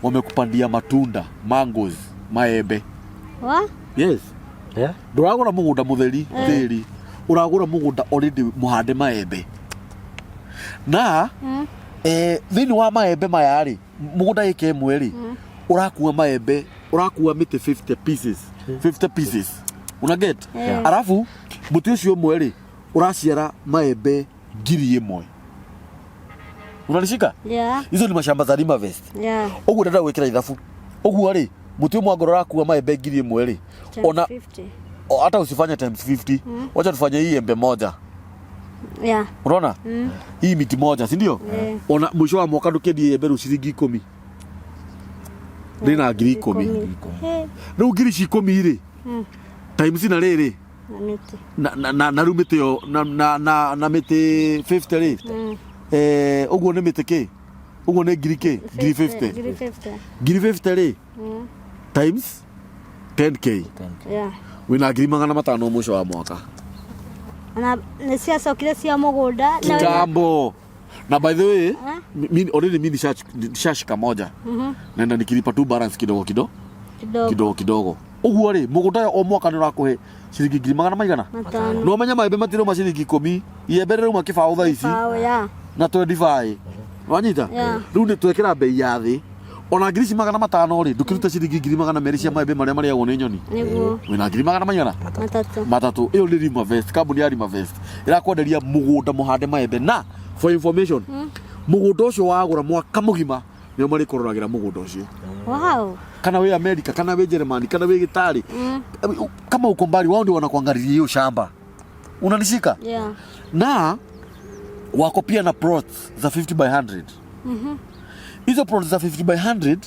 wamekupandia matunda, mangoes, maembe. Wa? Yes. Yeah. Ndũragũra mũgũnda mũtheri tĩri, ũragũra mũgũnda already mũhande maembe. Na thĩinĩ wa maembe maya rĩ, mũgũnda ĩka ĩmwe rĩ, ũrakua maembe, ũrakua mĩtĩ 50 pieces, 50 pieces. Una get? Yeah. Alafu mũtĩ ũcio ũmwe rĩ, ũraciara maembe 1,000. Unanishika? Yeah. Hizo ni mashamba za Rimavest. Yeah. Ũguo ndĩrenda gwĩkĩra ithabu. Ũguo rĩ, mũtĩ ũmwe angorwo ũrakua maembe 1,000 rĩ, Times ona 50. hata usifanye times 50. Wacha tufanye hii embe moja. Yeah. Unaona? Hii miti moja, si ndio? Yeah. Ona mwisho wa mwaka ndũkĩendie embe rĩu ciringi 10. Ndĩna 10,000. He. Rĩu ngiri ici 10 rĩ, times na rĩrĩ, Na mĩtĩ. na rĩu mĩtĩ ĩyo, na mĩtĩ 50 rĩ, ũguo nĩ mĩtĩ kĩ? Ũguo nĩ ngiri kĩ? Ngiri 50. Ngiri 50. Ngiri 50 rĩ, times 10K. Yeah. Wĩna 500,000 mwisho wa mwaka. Na nĩ ciacokire cia mũgũnda. Na wĩna- Kitambo. Na by the way, already mi nishashika moja. Naenda nikilipa tu balance kidogo kidogo. Kidogo. Kidogo kidogo. Ũguo rĩ, mũgũnda ũyũ o mwaka nĩ ũrakũhe ciringi ngiri magana maigana? 5. No ũmenye maembe matirauma ciringi 10, iembe rĩrauma kĩbaũ thaa ici. Bao, yeah. Na 25. Wanyita? Yeah. Rĩu nĩ twekĩra bei ya thĩ. Ona ngiri ici 500 rĩ, ndũkĩruta ciringi 200,000 cia maembe marĩa marĩagwo nĩ nyoni. Nĩguo. Wĩna ngiri magana maigana? 3. 3. Ĩyo nĩ Rimavest, kambuni ya Rimavest. Ĩrakwenderia mũgũnda mũhande maembe na for information, mũgũnda ũcio wagũra mwaka mũgima nĩo marĩkũroragĩra mũgũnda ũcio. Wow. Kana wĩ America, kana wĩ Germany, kana wĩ Gĩtarĩ. Kama uko mbali, wao ndio wanakuangalilia hiyo shamba. Unanishika? Yeah. Na wako pia na plots za 50 by 100. Hizo plots za 50 by 100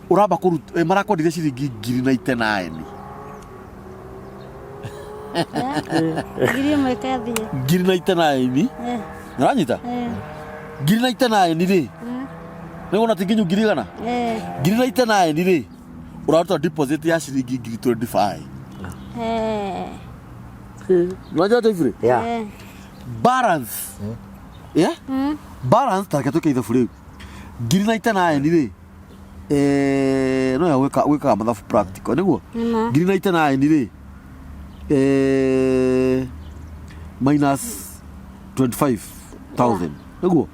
uramba kũruta marakwendire ciringi ngiri na itenaini. 1,000 ĩkathiĩ. Ngiri na itenaini. Ũranyita? Ngiri na itenaini rĩ. Nĩwona ti nginyu 100,000? Ngiri na itenaini rĩ, ũraruta deposit ya ciringi ngiri 25. Unajua Jeffrey? Yeah. Eh. Balance. Yeah? Balance ta reke twĩke ithabu rĩu. Ngiri 99 rĩ. Eh, no ya gwĩka gwĩkaga mathabu practical nĩguo? Nĩma. Ngiri 99 rĩ. Eh, minus 25,000. Nĩguo?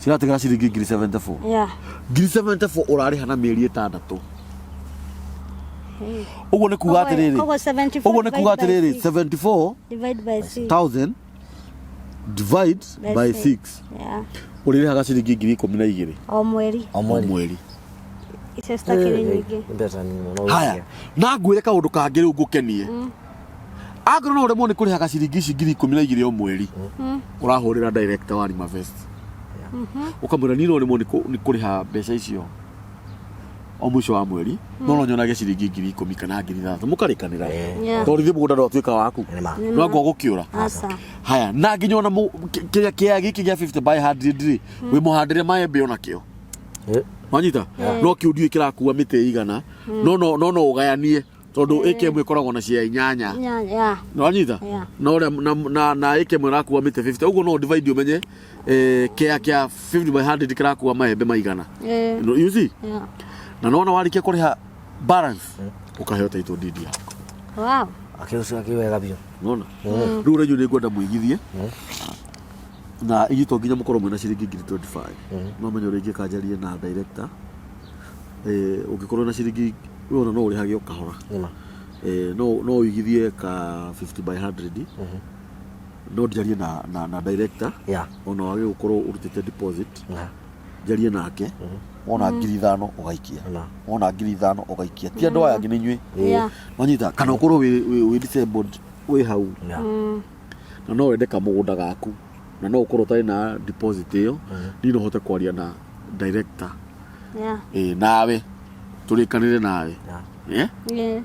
Ciratigara ciringi ngiri 74. Yeah. Ngiri 74 ũrarĩha na mĩeri ĩtandatũ. Ũguo nĩ kuga atĩrĩrĩ. Koguo 74 Ũguo nĩ kuga divide by atĩrĩrĩ six. 74 Divide by 6. thousand divide by 6 Yeah. ũrĩrĩhaga ciringi ngiri ikũmi na igĩrĩ O mweri. O o mweri. mweri. Icio citakĩrĩ nyingĩ. Nĩ mbeca nini mũno. Haya, na ngwĩre kaũndũ kangĩ rĩu ngũkenie. Angĩkorwo no ũremwo nĩ kũrĩhaga ciringi ici ngiri ikũmi na igĩrĩ o mweri, ũrahũrĩra director wa Rimavest. Ũkamwĩra niĩ no ũremwo nĩ kũrĩha mbeca icio o mũico wa mweri, no no nyonage ciringi ngiri ikũmi kana ngiri ithathatũ mũkarĩkanĩra. Yeah. Tondũ ithuĩ mũgũnda ndwatuĩka waku. Nĩma. No ngwa gũkĩũra. Aca. Haya, na nginya ona kĩrĩa kĩa gĩkĩ gĩa 50 by 100 rĩ, wĩ mũhandĩre maembe onakĩo. Eh. Wanyita? No kĩu ndiũĩ kĩrakua mĩtĩ igana, no no no no ũgayanie tondũ ĩka ĩmwe ĩkoragwo na cia inyanya. Yeah, yeah. Wanyita? Yeah. Na ũrĩa na na, na ĩka ĩmwe ĩrakua mĩtĩ 50 ũguo no divide ũmenye kĩa kĩa 50 by 100 kĩrakua maembe maigana. Eh. No, you see? Yeah. Na nona warĩkia kũrĩha balance ũkaheo title deed yaku. Wow. Akĩũcio akĩwega biũ. Nona? Rĩu rĩu nĩ ngwenda mũigithie. Na ithuĩ to nginya mũkorwo mwĩna ciringi ngiri 25. No menye ũrĩa ingĩka njarie na director. Ũngĩkorwo na ciringi we ona no ũrĩhage o kahora. Nĩma. No no ũigithie ka 50 by 100. No njarie na na, na director. Yeah. Ona wage gũkorwo ũrutĩte deposit. Yeah. Njarie nake. Wona ngiri ithano ũgaikia. Nĩma. Wona ngiri ithano ũgaikia. Ti andũ aya angĩ nĩ inyuĩ. Yeah. Wanyita kana ũkorwo wĩ wĩ disabled wĩ hau Yeah. na no wende kamũgũnda gaku na no ũkorwo ũtarĩ na deposit ĩyo niĩ no hote kwaria na director Yeah. ĩ nawe tũrĩkanĩre nawe Yeah. Eh? Yeah.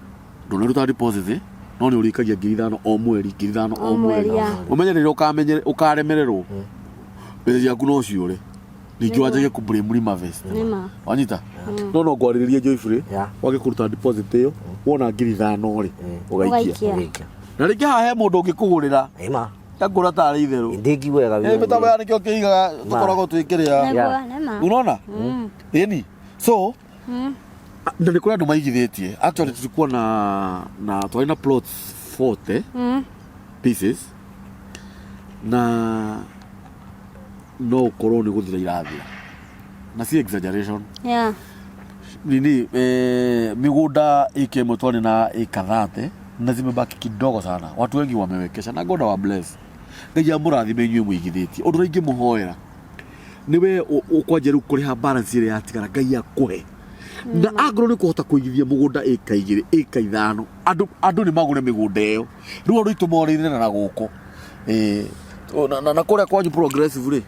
Ndũnaruta deposit no nĩ ũrĩkagia ngiri ithano o mweri ngiri ithano o O mweri, mweri yeah. ũmenye rĩrĩa ũkaremererwo mbeca ciaku no ciũre ningĩ wanjagie kũ blame Rimavest. Nĩma. Wanyita no no ngwarĩrĩrie Joyfrey Yeah. wage kũruta deposit ĩyo wona ngiri ithano rĩ ũgaikia Ũgaikia. Ũgaikia. Na rĩngĩ haha he mũndũ ũngĩkũgũrĩra Nĩma. ngũra tarĩ itherũ. Ndĩngiwega biũ. Mĩtambo ya nĩkĩo kĩigaga tũkoragwo twĩkĩrĩa. Nĩguo, Yeah. nĩma. Unaona? Ĩni. So na nĩ kũrĩ andũ maigithĩtie. Actually tulikuwa na na twarĩ na plots 40 pieces na no ũkorwo nĩ gũthira irathira. Na si exaggeration. Yeah. Nini mĩgũnda ĩka ĩmwe twarĩ na ĩka 30 na zimebaki kidogo sana. Watu wengi wamewekesha na God wa bless. Ngai amũrathime inyuĩ mũigithĩtie. Ũndũ ũrĩa ingĩmũhoera nĩwe ũkwanjia rĩu kũrĩha balance ĩrĩa yatigara Ngai akũhe. Na angorwo nĩ kũhota kũigithia mũgũnda ĩka igĩrĩ ĩka ithano andũ andũ nĩ magũre mĩgũnda ĩyo. Rĩu andũ aitũ morĩire na gũkũ. Na, na kũrĩa kwanyu progressive rĩ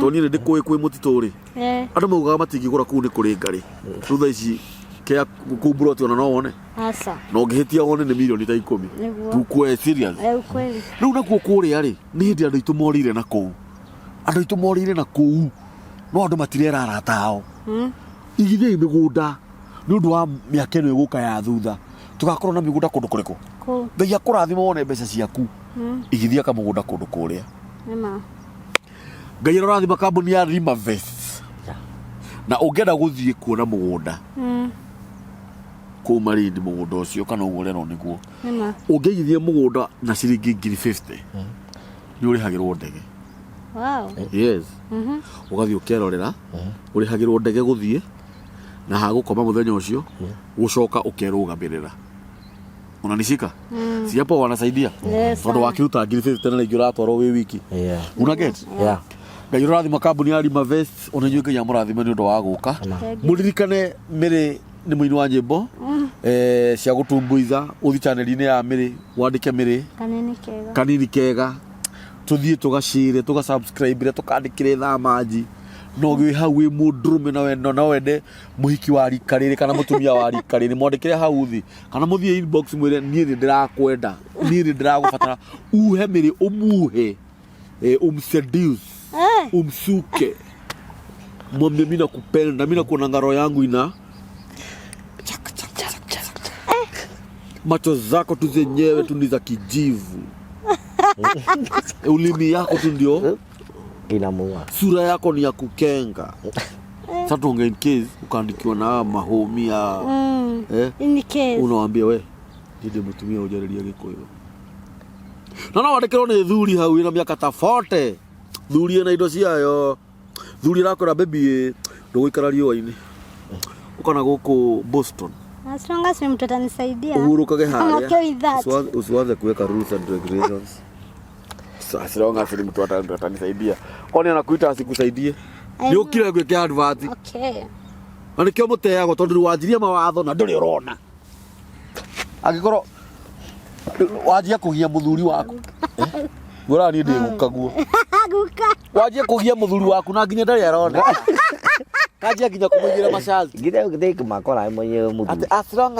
tondũ niĩ nĩ ndĩkũĩ kwĩ mũtitũ rĩ Eh. andũ maugaga matingĩgũra kũu nĩ kũrĩ ngarĩ. Rĩu thaa ici kĩa kũu mburoti ona no wone. Aca. Na ũngĩhĩtia wone nĩ mirioni ta ikũmi. Nĩguo. Tukue serious. Ukweli. Rĩu nakuo kũrĩa rĩ nĩ hĩndĩ andũ aitũ morĩire na kũu. Andũ aitũ morĩire na kũu no andũ matirera arata ao. Igithiai mĩgũnda nĩ ũndũ wa mĩaka ĩno ĩgũka ya thutha. Tũgakorwo na mĩgũnda kũndũ kũrĩkũ? Kũu. Ngai akũrathime wone mbeca ciaku. Igithia kamũgũnda kũndũ kũrĩa. Nĩma. Ngai arorathima kambuni ya Rimavest. Na ũngĩenda gũthiĩ kuona mũgũnda kũu Malindi mũgũnda ũcio kana ũguo ũrerwo nĩguo. Nĩma. Ũngĩigithia mũgũnda na ciringi ngiri 50 nĩ ũrĩhagĩrwo ndege. Wow. Yes. Ũgathiĩ ũkerorera, ũrĩhagĩrwo ndege gũthiĩ na hagũkoma mũthenya ũcio, gũcoka ũkerũgamĩrĩra. Unanishika? Si hapo wanasaidia? Yes, Tondũ wakiruta ngiri 50 na rĩngĩ ũratwarwo wĩ wiki. Yeah. Una get? Yeah. Ngai ũrathima kambuni ya Rimavest ona inyuĩ Ngai amũrathime nĩ ũndũ wa gũka. Mũririkane Mĩrĩ nĩ mũini wa nyĩmbo cia gũtumbuiza ũthi channel-inĩ ya Mĩrĩ wandĩke Mĩrĩ Kanini kega. Kanini kega tũthiĩ tũgacire tũgasubscribe tũkandĩkĩre thaa manji no wĩ hau wĩ mũndũrũme na wendo no wende mũhiki wa rika rĩrĩ kana mũtumia wa rika rĩrĩ mwandĩkĩre hau thĩ kana mũthiĩ inbox mwĩre niĩ nĩ ndĩrakwenda niĩ nĩ ndĩragũbatara uhe Mĩrĩ ũmuhe umseduce umsuke mwambie mimi nakupenda mimi nakuona ngaro yangu ina chak chak chak chak. Macho zako tu zenyewe tu ni za kijivu. Ulimi yako tu ndio Inamuua. Sura yako ni ya kukenga. Sasa tuonge in case ukaandikiwa na mahomi ya eh? In case. Unawambia we ndä må tumia å njarä ria gä kå yå na no wandä kä rwo nä thuri hau ä na mä aka ta 40 thuri ä na indo ciayo thuri ĩrakwĩra baby ndå gå ikara riũa-inĩ ũkona gũkũ Boston. As long as ni mtu atanisaidia. Uhurukage I'm harĩa. okay with that. Usianze kuweka rules and regulations. So, as long as ni mtu atanisaidia, kwani anakuita asikusaidie? I Nĩ know. ũkire gwĩke advert. Okay. Na nĩkĩo mũteagwo tondũ rĩu wanjirie mawatho na ndũrĩ ũrona angĩkorwo wanjia kũgia mũthuri waku. Ngũraga niĩ ndĩ guka guo. Guka. Wanjia kũgia mũthuri waku na nginya ndarĩ arona kanjia nginya kũmũigĩra masharti. Ngine ukitake makora mwenyewe mtu. Ati as long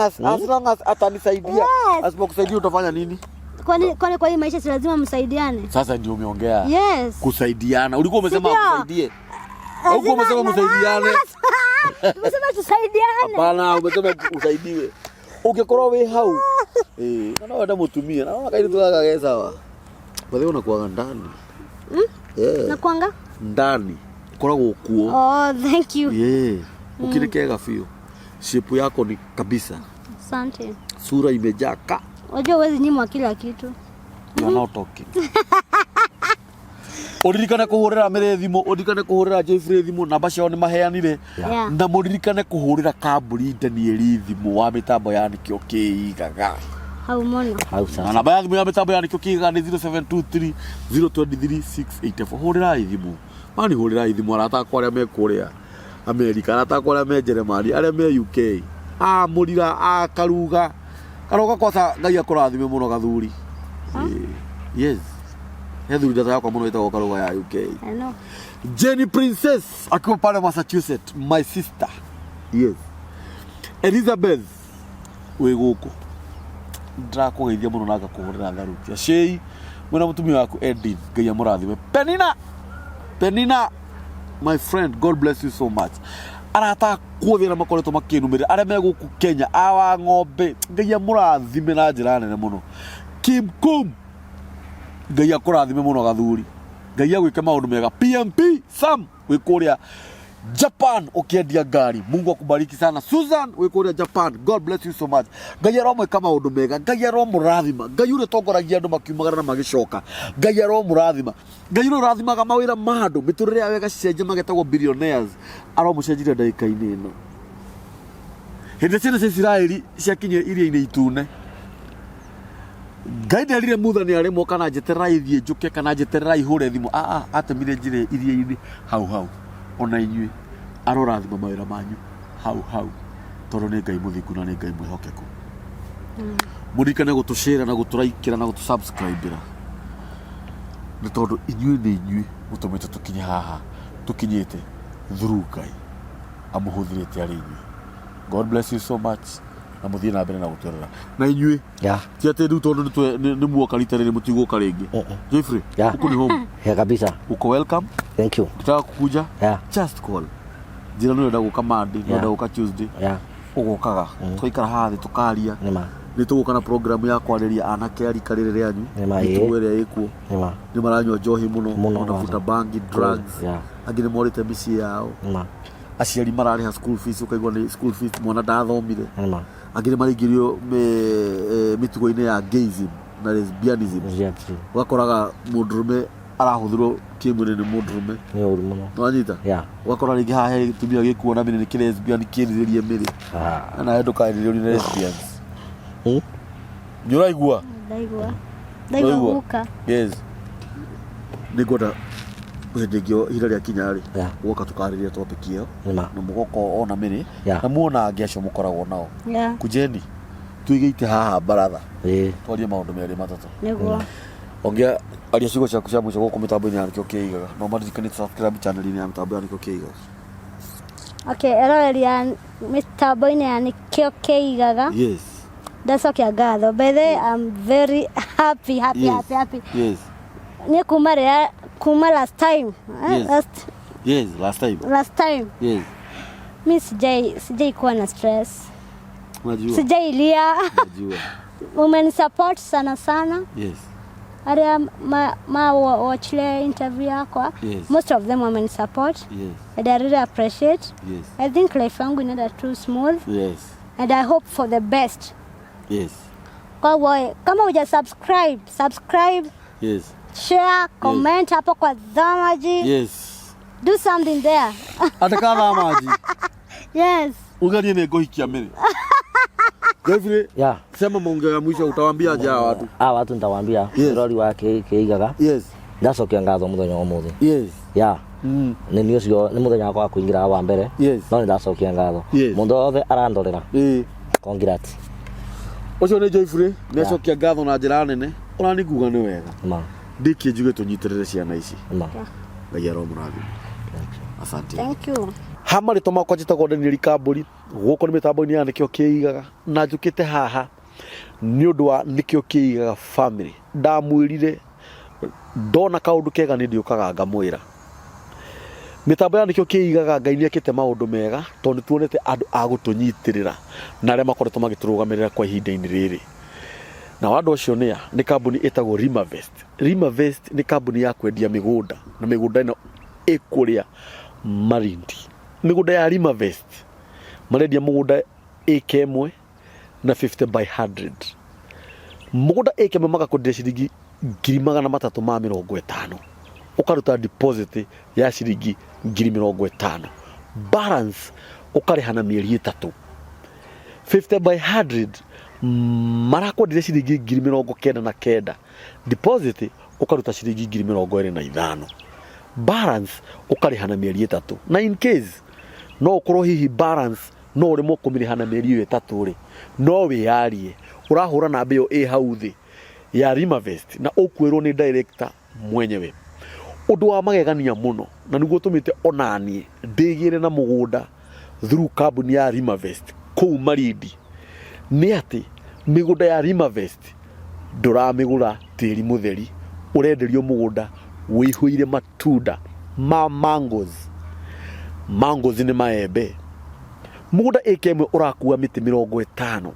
as atanisaidia. Yes. Asipokusaidia utafanya nini? Kwani kwa hii maisha si lazima msaidiane? Sasa ndio umeongea. Yes. Kusaidiana. Ulikuwa umesema Sindio? akusaidie. Huko umesema msaidiane. Umesema tusaidiane. Hapana, umesema usaidiwe. Ungekorwo wĩ hau. Eh, na no wenda mũtumia. Naona kairi tu gaka sawa. Bathi unakuwaga ndani. Yeah. Nakuanga? Ndani. Ukoragwo kuo. Oh, thank you. Yeah. Ukiri kega biũ. Shape yako ni kabisa. Asante. Sura imejaa ka. Unajua huwezi nyimwa kila kitu. You are not talking. Ũririkane kũhũrĩra Mĩrĩ thimũ, ũririkane kũhũrĩra Jeffrey thimũ, namba ciao nĩ maheanire. Yeah. Na mũririkane kũhũrĩra kambuni Danieli thimũ wa mĩtambo ya nĩkĩo kĩigaga. Hau mũno. Hau Na sasa. namba ya thimũ ya mĩtambo ya nĩkĩo kĩigaga nĩ 0723 023 684. Hũrĩrai thimũ. Mani hũrĩrai thimũ arata akwa arĩa me kũrĩa Amerika, arata akwa arĩa me Jeremani, arĩa me UK, a Mũrira, a Karuga. Karuga kwanza Ngai akũrathime mũno gathuri. Yes. He thuri ndata yakwa mũno ĩtagwo Karuga ya UK. I know. Jenny Princess akiwa pale Massachusetts, my sister. Yes. Elizabeth wĩ gũkũ ndĩrakũgeithia mũno na ngakũhũrĩra tharuti acei mwĩna mũtumia waku Edith Ngai amũrathime. Penina, Penina my friend, God bless you so much. Arata akwa othe arĩa makoretwo makĩnumĩrĩra arĩa me gũkũ Kenya awa ng'ombe Ngai amũrathime na njĩra nene mũno. Kim Kum Ngai akũrathime mũno gathuri Ngai agwĩke maũndũ mega. PMP Sam wĩ kũrĩa Japan ũkĩendia ngari Mungu akubariki sana. Susan wĩ kũrĩa Japan, God bless you so much. Ngai aromwĩka maũndũ mega, Ngai aromũrathima, Ngai ũrĩa ũtongoragia andũ makiumagara na magĩcoka, Ngai aromũrathima, Ngai ũrĩa ũrathimaga mawĩra ma andũ mĩtũrĩre yao ĩgacenjia magetagwo billionaires aromũcenjirie ndagĩka-inĩ ĩno. Hĩndĩ ĩrĩa ciana cia Isiraeli ciakinyire iria-inĩ itune, Ngai nderire Mutha nĩ arĩmwo kana njeterera ithiĩ njũke kana njeterera ihũre thimũ. Ah, ah, atemire njĩra iria-inĩ hau hau. Ona inyuĩ arorathima mawĩra manyu hau hau tondũ nĩ Ngai mũthingu na nĩ Ngai mwĩhokeku. Mũririkane gũtũshare na gũtũraikĩra na gũtũsubscribĩra nĩ tondũ inyuĩ nĩ inyuĩ mũtũmĩte tũkinye haha tũkinyĩte through Ngai amũhũthĩrĩte arĩ inyuĩ. God bless you so much na mũthiĩ na mbere na gũtwerera na inyuĩ. Ti atĩ rĩu tondũ nĩ muoka rita rĩrĩ mũtigũka rĩngĩ. Jeffrey, huku ni home. Yeah, kabisa. Uko welcome. Thank you. Ukitaka kukuja, just call. Njĩra nĩ ũrenda gũka Monday, nĩ ũrenda gũka Tuesday, ũgokaga tũgaikara haha thĩ tũkaria. Nĩma. Nĩ tũgũka na program ya kwarĩria anake a rika rĩrĩ rĩanyu Nĩma, mĩtugo ĩĩ. ĩrĩa ĩkuo. Nĩma. Nĩ maranyua njohi mũno, Mũno, wanavuta kwanza. bangi, drugs. Angĩ nĩ morĩte mĩciĩ yao. Nĩma. Aciari mararĩha school fees, ũkaigua nĩ school fees mwana ndathomire. Nĩma. Angĩ nĩ maraingĩrio mĩtugo-inĩ ya gayism na lesbianism. Ũgakoraga mũndũrũme arahũthĩrwo kĩmwĩrĩ nĩ mũndũrũme. Nĩ ũru mũno. Nĩwanyita? Ũgakora rĩngĩ haha he gĩtumia gĩkuona mĩrĩ nĩ kĩlesbian kĩrirĩrie mĩrĩ. Na nawe ndũkarirĩrio nĩ lesbians. Nĩ ũraigua? Ndaigua. Ndaigua Ũraigua? guka. Yes. Nĩ ngwenda hĩndĩ ĩngĩ ihinda rĩakinya rĩ, woka tũkarĩria topic ĩyo. Nĩma. Na mũgoka ona mĩrĩ na muona angĩ acio mũkoragwo nao. Kujeni tuigĩte haha baratha. Twarie maũndũ merĩ matatũ. Nĩguo. Ongea aria ciugo ciaku cia mũico gũkũ mĩtambo-inĩ ya nĩkĩo kĩigaga. No maririkane subscribe channel-inĩ ya mĩtambo ya nĩkĩo kĩigaga. Okay, eroreri ya mĩtambo-inĩ ya nĩkĩo kĩigaga. Yes. Ndacokia ngatho. By the way, I'm very happy, happy, happy, happy. Yes. Nĩ kuma rĩrĩa kuma last time. Yes. Last, Yes, last time. last time. Yes. Mi sijai kuwa na stress. Unajua. Sijailia. Unajua. Umenisupport sana sana. Yes. Arĩa ma watchile interview yakwa. Yes. Most of them wamenisupport. Yes. And I really appreciate. Yes. I think life yangu inaenda too smooth Yes. and I hope for the best. Yes. Kwa kama huja subscribe, subscribe, Yes. share, comment hapo kwa Dhamaji. Yes. Do something there. Ataka Dhamaji. Yes. Ugarie nĩ ngũhikia Mary. Jeffrey, Yeah. sema maongeo ya mwisho utawaambia aje hawa watu? Hawa watu nitawaambia Yes. rori wa Kĩigaga Yes. ndacokia ngatho mũthenya wa ũmũthĩ. Yes. Yeah. Mm. Nĩ niĩ ũcio nĩ mũthenya wakwa wa kũingĩra wa mbere. Yes. No nĩ ndacokia ngatho. Yes. Mũndũ wothe arandorera. Eh. Congrats. Ũcio nĩ Joyfrey, nĩ acokia ngatho na njĩra nene. Ũrani nguga nĩ wega. Ma. Ndĩkie njuge tũnyitĩrĩre ciana ici. Ma. Ngai aromũrathima. Asante. Thank you. Ha marĩtwa makwa njĩtagwo Daniel Kambũri gũkũ nĩ mĩtambo-inĩ ya nĩkĩo kĩigaga na njũkĩte haha nĩ ũndũ wa nĩkĩo kĩigaga family. Ndamwĩrire ndona kaũndũ kega nĩ ndĩũkaga ngamwĩra. Mĩtambo ya nĩkĩo kĩigaga Ngai nĩ ekĩte maũndũ mega tondũ nĩ tuonete andũ a gũtũnyitĩrĩra na arĩa makoretwo magĩtũrũgamĩrĩra kwa ihinda-inĩ rĩrĩ. Na andũ acio nĩa nĩ kambuni ĩtagwo Rimavest. Rimavest nĩ kambuni ya kwendia mĩgũnda na mĩgũnda ĩno ĩkũrĩa Malindi. Mĩgũnda ya Rimavest marendia mũgũnda ĩka ĩmwe na 50 by 100. Mũgũnda ĩka ĩmwe magakwenderia ciringi 350,000, ũkaruta deposit ya ciringi 50,000, balance ũkarĩha na mĩeri 3. 50 by 100 marakwenderia ciringi 99,000, deposit ũkaruta ciringi 25,000, balance ũkarĩha na mĩeri 3. Na in case no ũkorwo hihi balance no ũremwo kũmĩrĩha na mĩeri ĩyo 3 rĩ, no wĩyarie ũrahũra namba ĩyo ĩ hau thĩ ya Rimavest na ũkwĩrwo nĩ director mwenyewe. Ũndũ wa magegania mũno na nĩguo ũtũmĩte onaniĩ ndĩgĩre na mũgũnda through kambuni ya Rimavest kũu Malindi nĩ atĩ mĩgũnda ya Rimavest ndũramĩgũra tĩri mũtheri, ũrenderio mũgũnda wĩihũire matunda ma mangoes. Mangoes nĩ maembe. Mũgũnda ĩka ĩmwe ũrakua mĩtĩ 50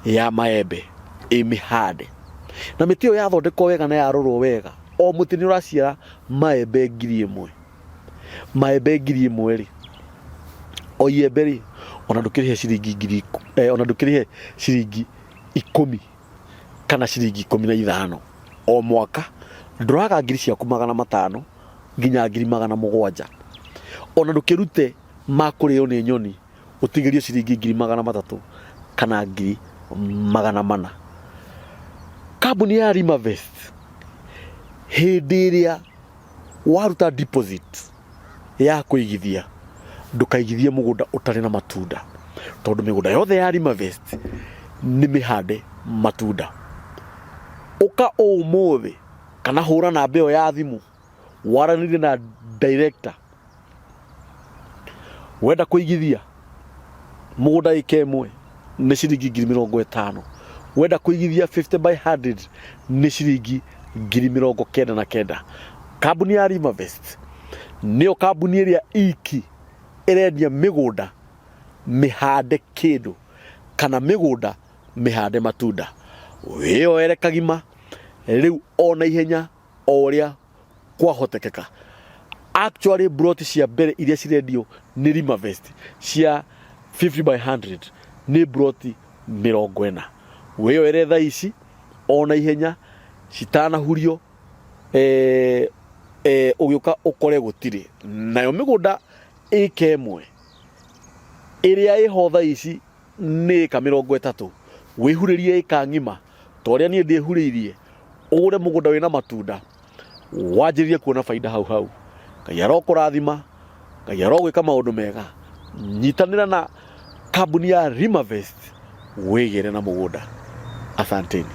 ya maembe ĩmĩhande, na mĩtĩ ĩyo yathondekwo wega na yarorwo wega, o mũtĩ nĩ ũraciara maembe 1,000. Maembe 1,000 rĩ, o iembe rĩ, ona ndũkĩrĩhe ciringi ngiri, ona ndũkĩrĩhe ciringi 10 kana ciringi 15 o mwaka, ndũraga ngiri ciaku 500 nginya 700,000. Ona ndũkĩrute ma kũrĩo nĩ nyoni ũtigĩrio ciringi 300,000 kana 400,000. Kambuni ya Rimavest hĩndĩ ĩrĩa waruta deposit ya kũigithia, ndũkaigithie mũgũnda ũtarĩ na matunda, tondũ mĩgũnda yothe ya Rimavest nĩ mĩhande matunda. Ũka ũmũthĩ kana hũra namba ĩyo ya thimũ waranĩrie na director. Wenda kũigithia mũgũnda ĩka ĩmwe nĩ ciringi 50,000, wenda kũigithia 50 by 100 nĩ ciringi 99,000. Kambuni ya Rimavest nĩyo kambuni ĩrĩa iki ĩrendia mĩgũnda mĩhande kĩndũ kana mĩgũnda mĩhande matunda. Wĩyoere kagima rĩu ona ihenya o ũrĩa kwahotekeka. Actually broti cia mbere iria cirendio nĩ Rimavest cia 50 by 100 nĩ broti 40. Wĩyoere thaa ici ona ihenya citanahurio, ũgĩũka ũkore gũtirĩ. Nayo mĩgũnda ĩka ĩmwe ĩrĩa ĩho thaa ici nĩ ĩka 30, wĩhurĩrie ĩka ng'ima ta ũrĩa niĩ ndĩhurĩirie, ũgũre mũgũnda wĩna matunda wanjĩrĩrie kuona baida hau hau. Ngai arokũrathima, Ngai arogwĩka maũndũ mega. Nyitanĩra na kambuni ya Rimavest wĩgĩre na mũgũnda. Asanteni.